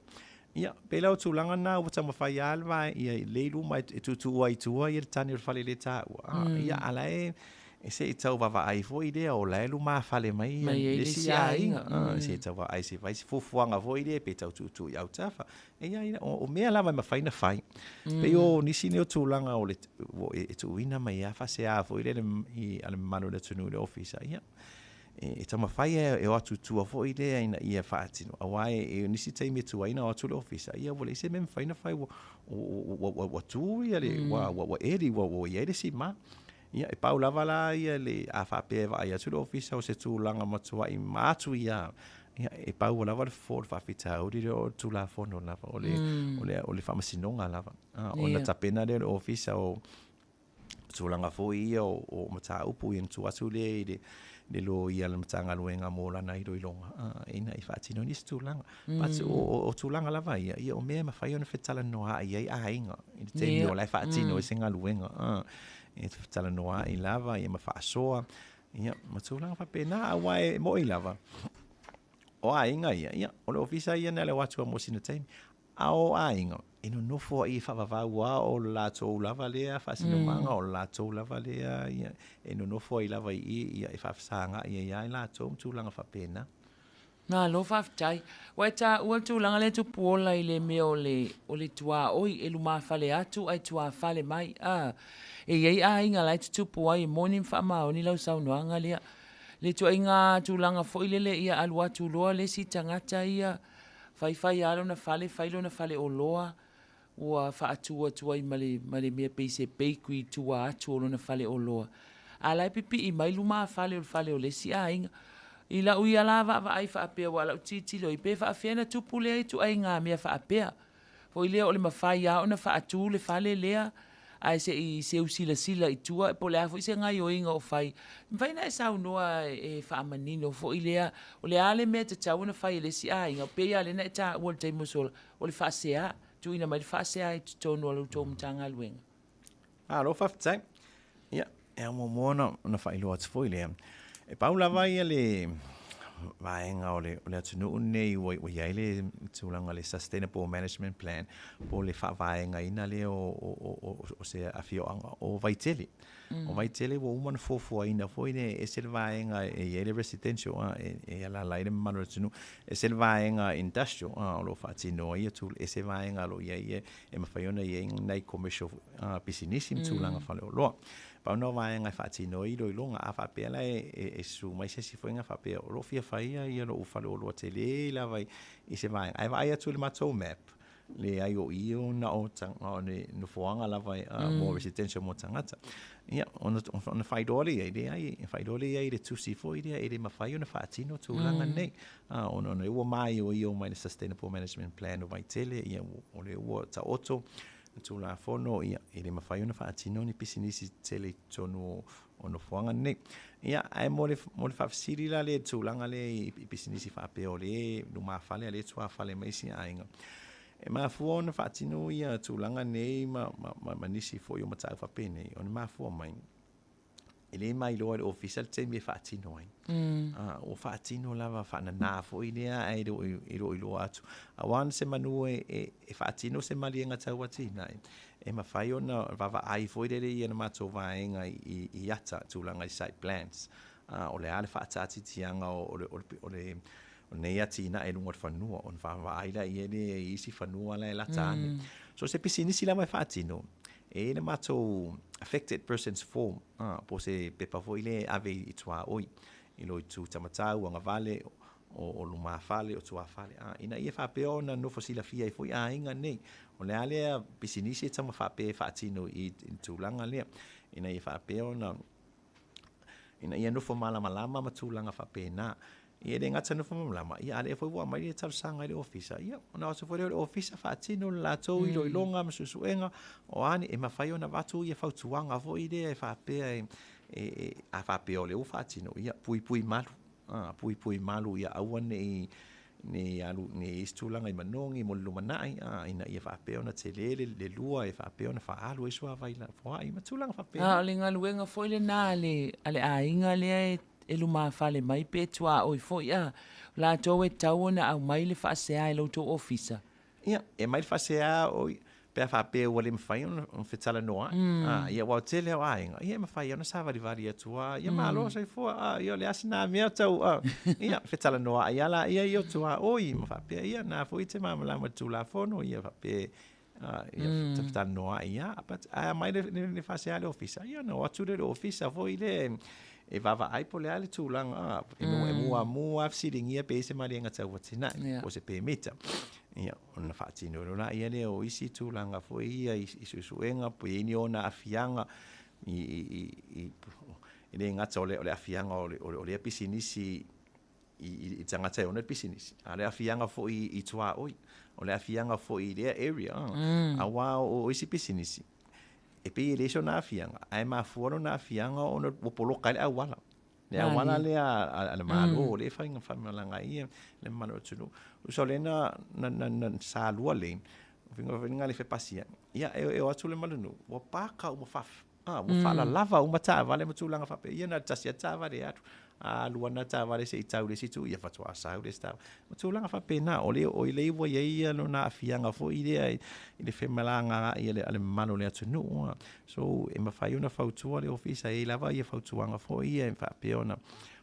Ia, pei la o tulaga na ua taumafai lava le vae, ia lei luma e tuutuu ai i tua ia le tane o le fale le taua. Ia, a la e se i tau vaavaai foi lea o la e lumafale mai ia le isi aiga. Se i tau vaai se fai se fuafuaga foi lea pe tau tuutuu i autafa. Ia, o mea lava e mafai ona fai. Pei o nisi nei o tulaga o le e tuuina mai lava faasea foi lea i a le mamalu o le atunuu i le ofisa. Ia, e taumafai e o atu i tua foi lea ina ia faatino. Aua e nisi taimi e tuai ona o atu le ofisa, ia ua leai se mea e mafai ona fai, ua tu ia le, ua eli, ua i ai le sima. Ia, e pau lava la ia le, a faapea e vaai atu le ofisa o se tulaga matuai ma atu ia, ia, e pau lava le fofo o le faafitauli lea o le Tulafono lava, o le, o le faamasinoga lava. Ona tapena lea o le ofisa o tulaga foi ia o mataupu ia na tuu atu lea i le loia a le Matagaluega mo lana iloiloga, ina i faatino nisi tulaga. But o tulaga lava ia, ia o mea e mafai ona fetalanoa'i ai aiga i le taimi o la e faatino ai se galuega. E fetalanoa'i lava ia ma faasoa, ia ma tulaga faapena, aua e mo'i lava. O aiga ia, ia, o le ofisa ia na le o atu a mo sina taimi. A o aiga, e nonofo ai e faavavau lava o le latou lava lea faasinomaga, o le latou lava lea, ia, e nonofo ai lava i i, ia, e faafesaga'i ai lava i latou ma tulaga faapena. Malo faafetai. Ua e taua le tulaga lea Tupuola i le mea o le, o le tuaoi e lumafale atu ae tuafale mai. E i ai aiga la e tutupu ai, e moni ma faamaoni lau saunoaga lea. Le ituaiga tulaga foi lele ia alu atu loa le isi tagata ia, faifai lava lona fale, fai lona faleoloa, ua faatu atu ai ma le mea pei se bakery i tua atu o lona faleoloa. A la e pipii mai lumafale o le fale o le isi aiga. I lau ia la vaavaai faapea ua lau tilotilo i pe faafefea na tupu lea ituaiga mea faapea. Foi lea o le mafai lava ona faatu le fale lea, ae se i seu silasila i tua, po o le a foi se gaoioiga o fai. Mafai ona e saunoa e faamanino foi lea, o le a le mea e tatau ona fai e le isi aiga, pei lava lea na e taua i le taimi ua sola, o le faasea, tuuina mai le faasea i totonu o la outou Matagaluega. Malo faafetai. Ia, e ao muamua ona faailoa atu foi lea. E pau lava ia le vaega o le atunuu lenei ua i ai le tulaga le Sustainable Management Plan, po o le faavaegaina lea o se afioaga o Vaitele. O Vaitele ua uma ona fuafuaina foi lea, e ese le vaega e i ai le residential, e alaala ai le mamalu o le atunuu, ese le vaega industrial, o lo o faatino ai ese vaega o lo o i ai e mafai ona i ai nai commercial pisinisi ma tulaga faleoloa. Pau na o vaega e faatino ai iloiloga, a faapea la e susu mai se isi foi na faapea o lo o fia fai ia lou faleoloa tele lava i se vaega. Ae vaai atu i le matou map, leai o i o na o le nofoaga lava mo residential mo tagata. Ia, ona faailoa lea i ai, leai, e faailoa lea i ai i le tusi foi lea e le mafai ona faatino tulaga nei. Ona o lea ua maioio mai le Sustainable Management Plan o Vaitele, ia, o lea ua taoto Tulafono, ia, e le mafai ona faatino ni pisinisi tele i totonu o nofoaga nei. Ia, ae mo le faafesili la le tulaga lea i pisinisi faapea o le lumafale a le tuafale mai isi aiga. E mafua ona faatino ia tulaga nei ma nisi foi o mataupu faapenei, ona mafua mai e le mailoa e le ofisa le taimi e faatino ai. Ua faatino lava faanana foi lea ae e le o iloa atu. Aua na se manu e faatino se maliega tau atinae, e mafai ona vaavaai foi lele ia na matou vaega i ata tulaga i site plans. O le a le faataatitiaga o le nei atinae i luga o le fanua, ona vaavaai la i ai lea i isi fanua la e lata ane. So se pisinisi lava e faatino, E i ai le matou affected persons form, po o se pepa foi lea e ave i tuaoi, i lo itu tamatau, agavale, o lumafale, o tuafale, ina ia faapea ona nofo silafia ai foi aiga nei. O le a lea pisinisi e tau faapea e faatino i le tulaga lea, ina ia faapea ona ina ia nofo malamalama ma tulaga faapena. Ia e le gata nofo malamalama, ia a o lea foi ua aumai le talosaga i le ofisa, ia ona o atu foi lea o le ofisa faatino le latou iloiloga ma suesuega, o a ni, e mafai ona avatu ia fautuaga foi lea e faapea e a faapea o lea ua faatino, ia puipui malu, puipui malu ia aua ne i alu ne i i se tulaga i manogi mo le lumanai, ina ia faapea ona tele le lua e faapea ona faaalu ai suavai lafoai ma tulaga faapena. A o le galuega foi lena a le aiga lea e lumafale mai pe tuaoi foi, a o latou e tatau ona aumai le faasea i lo outou ofisa. Ia, e aumai le faasea o pe a faapea ua le mafai ona fetalanoa ai. Ia, aua o le tele o aiga, ia e mafai ona savalivali atu lava, ia malo soifua, ia o le a sina mea tau, ia fetalanoa ai lava laia ia o tuaoi ma faapea, ia na foi e te malamalama i le Tulafono, ia faapea, ia fetalanoa ai lava. But a aumai le faasea a le ofisa, ia ona o atu lea i le ofisa foi lea e vaavaai po o le a le tulaga, e muamua lava fesiligia pe i ai se maliega tau atinae, po o se pemita. Ia, ona faatino loa lea lea o isi tulaga foi ia i suesuega, po i ai ni ona aafiaga i le gata o le aafiaga o lea pisinisi i tagata e ona le pisinisi, a o le aafiaga foi i tuaoi, o le aafiaga foi i lea area, aua o isi pisinisi, e pei e leai sona aafiaga, ae mafua lona aafiaga ona ua poloka ai le auala. Le auala lea a le Malo, lea e fai faamalaga ai le mamalu o le atunuu. Tusa o lea na salua lane, faiga le fepasia, ia e o atu le mamalu o le nuu, ua paka uma ua faalalava uma taavale ma tulaga faapea. Ia na o le tasi lava taavale e alu, a alu ana taavale se i tau i le isi itu, ia faatoa sau le isi taavale. Ma tulaga faapena, o lea ua i ai lona aafiaga foi lea i le femalagaai a le mamalu o le atunuu. So, e mafai ona fautua le ofisa, e i ai lava ia fautuaga foi ia e faapea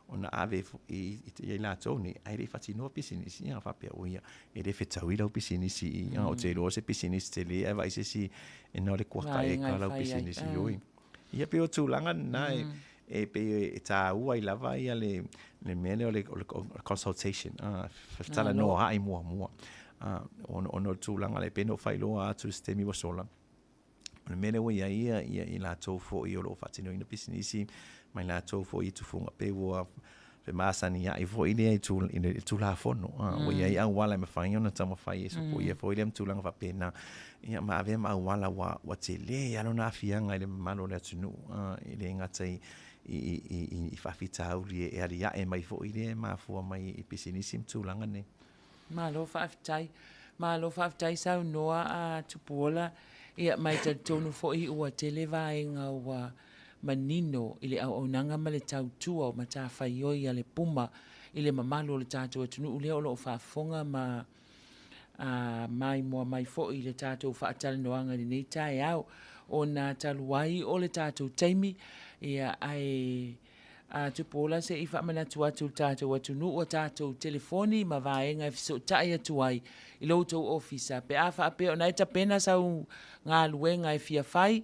ona ave i latou nei, ae le i faatinoa pisinisi, ia faapea, o ia, e le fetaui lau pisinisi, o te iloa se pisinisi tele, ae vaai se isi e na o le kuaka eka lau pisinisi oi. Ia pei o tulaga lena e pei e tāua ai lava ia le mea lea o le consultation, fetalanoa ai muamua. Ona o le tulaga lea, pei ona ou faailoa atu i se taimi ua sola, o le mea lea ua i ai ia i latou foi o lo o faatinoina pisinisi, ma i latou foi i tufuga, pe ua femasani ai foi lea i le Tulafono. Ua i ai auala e mafai ona taumafai e sopoia foi lea ma tulaga faapena. Ia ma avea ma auala ua tele lava lona aafiaga i le mamalu o le atunuu. E le gata i faafitauli e aliae mai foi lea e mafua mai i pisinisi ma tulaga nei. Malo faafetai. Malo faafetai saunoa a Tupuola. Ia ma e talitonu foi ua tele vaega ua manino i le auaunaga ma le tautua o matafaioi a le Puma i le mamalu o le tatou atunuu lea o lo o faafofoga ma maimoa mai foi i le tatou faatalanoaga i lenei taeao ona talu ai o le tatou taimi. Ia ae a Tupuola se i faamanatu atu i le tatou atunuu a tatou telefoni ma vaega e fesootai atu ai i lo outou ofisa pe a faapea ona e tapena sau galuega e fia fai,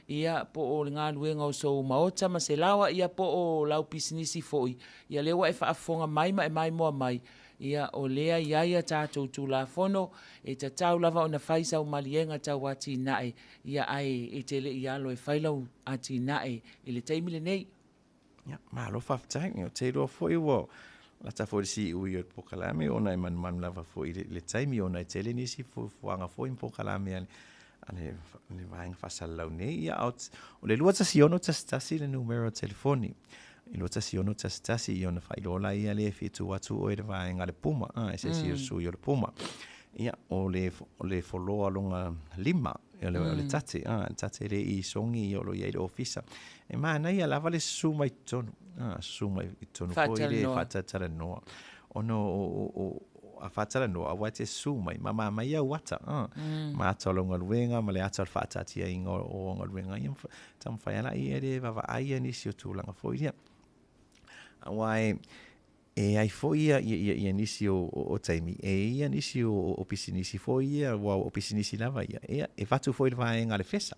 ia po o le galuega o sou maota ma se laoa, ia po o lau pisinisi foi, ia lea ua e faafofoga mai ma e maimoa mai, ia o lea i ai a tatou Tulafono e tatau lava ona fai sau maliega tau atinae, ia ae e te le i alo e fai lau atinae i le taimi lenei. Ia, malo faafetai. Ou te iloa foi ua lata foi le siui o le polokalame ona e manumanu lava foi i le taimi ona e tele nisi fuafuaga foi ma polokalame a le vaega faasalalau nei. Ia, o le 216 11 le numera o telefoni. I 216 11 ia ona faailoa laia lea e fia tu atu oe i le vaega a le Puma, e se isi o sui o le Puma. Ia, o le foloa longa 5, o le tate, le tate le i songi o lo o i ai le ofisa. E manaia lava le susu mai totonu, susu mai totonu foi le faatatalanoa. Ona o a faatalanoa, aua e te susu mai, ma mamai au ata, ma ata o lau galuega, ma le ata o le faataatiaina o galuega ia, taumafai lava ia le vaavaai ia nisi o tulaga foi ia. Aua e ai foi ia nisi o taimi, e ia nisi o pisinisi foi ia, ua o pisinisi lava ia, e fatu foi le vaega a le fesa.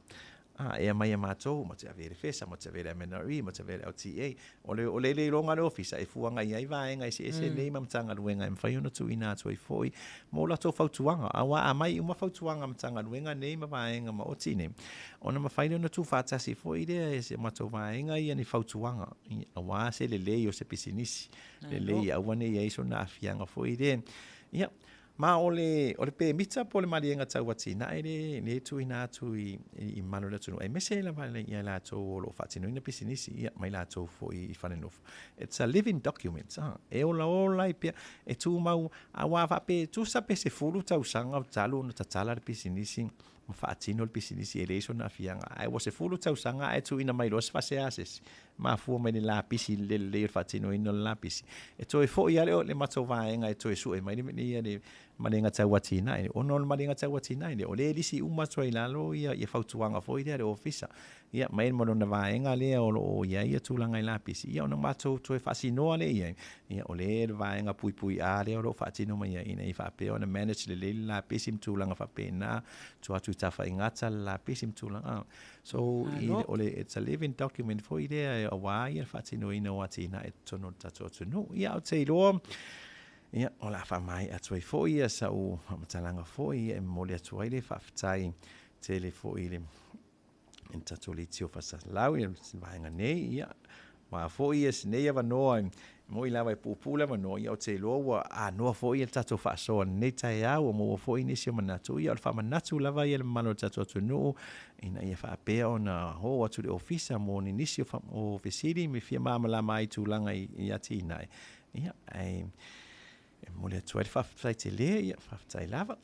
A e aumai ia matou, matou te ave i le FESA, matou te ave i le MNRE, matou te ave i le LTA. O le, o le iloiloga a le Ofisa e fua agai ai vaega eseese nei ma Matagaluega e mafai ona tuuina atu ai foi mo latou fautuaga. Aua a aumai uma fautuaga a Matagaluega nei ma vaega maoti nei, ona mafai lea ona tuufaatasi foi lea e si a matou vaega ia ni fautuaga aua se lelei o se pisinisi, lelei aua ne i i ai sona aafiaga foi lea. Ia, Ma o le, o le pemita po o le maliega tau atinae le, le tuuina atu i, i mamalu o le atunuu, aemaise lava ia i latou o lo o faatinoina pisinisi, ia, ma i latou foi i falenofo. It's a living document, ah, e olaola ai pea, e tumau, aua faapea e tusa pe 10 tausaga talu ona tatala le pisinisi ma faatino le pisinisi e leai sona aafiaga, ae ua 10 tausaga ae tuuina mai loa se faasea a se isi, mafua mai le lapisi i le lelei o le faatinoina o le lapisi. E toe foi lava le matou vaega e toe sue mai le ia le maliega tau atinae. Ona o le maliega tau atinae lea, o lea e lisi uma atu ai i lalo ia ia fautuaga foi lea a le Ofisa. Ia, mai ma lona vaega lea o lo o i ai ia tulaga i lapisi, ia ona matou toe faasinoa lea i ai, ia o lea le vaega puipui A lea o lo o faatino mai ai ina ia faapea ona manage lelei le lapisi ma tulaga faapena, tuu atu i tafaigata le lapisi ma tulaga. So, i, o le, it's a living document foi lea aua ia le faatinoina o atinae i totonu o le tatou atunuu. Ia, ou te iloa, ia, o le a faamaea atu ai foi ia sau faamatalaga foi, ia, e momoli atu ai le faafetai tele foi i le, i le tatou leitio faasalalau, ia, le vaega nei, ia, aua foi ia lenei avanoa, e moni lava e puupuu le avanoa, ia, ou te iloa ua anoa foi ia le tatou faasoa i lenei taeao, ua maua foi nisi o manatu, ia, o le faamanatu lava ia i le mamalu o le tatou atunuu, ina ia faapea ona oo atu i le ofisa mo ni nisi o fesili ma fia malamalama ai i tulaga i atinae, ia, ae E momoli atu ai le faafetai tele, ia, faafetai lava.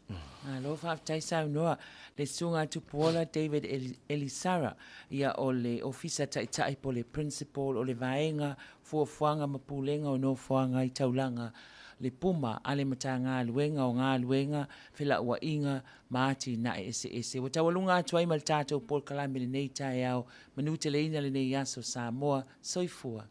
Malo faafetai saunoa le Susuga Tupuola David Elisara, ia o le Ofisa Taitai po le Principal o le Vaega Fuafuaga ma Pulega o Nofoaga i Taulaga le Puma a le Matagaluega o Galuega, Felauaiga ma Atinae Eseese. Ua taualuga atu ai ma le tatou polokalame i lenei taeao, manuteleina lenei aso Samoa. Soifua.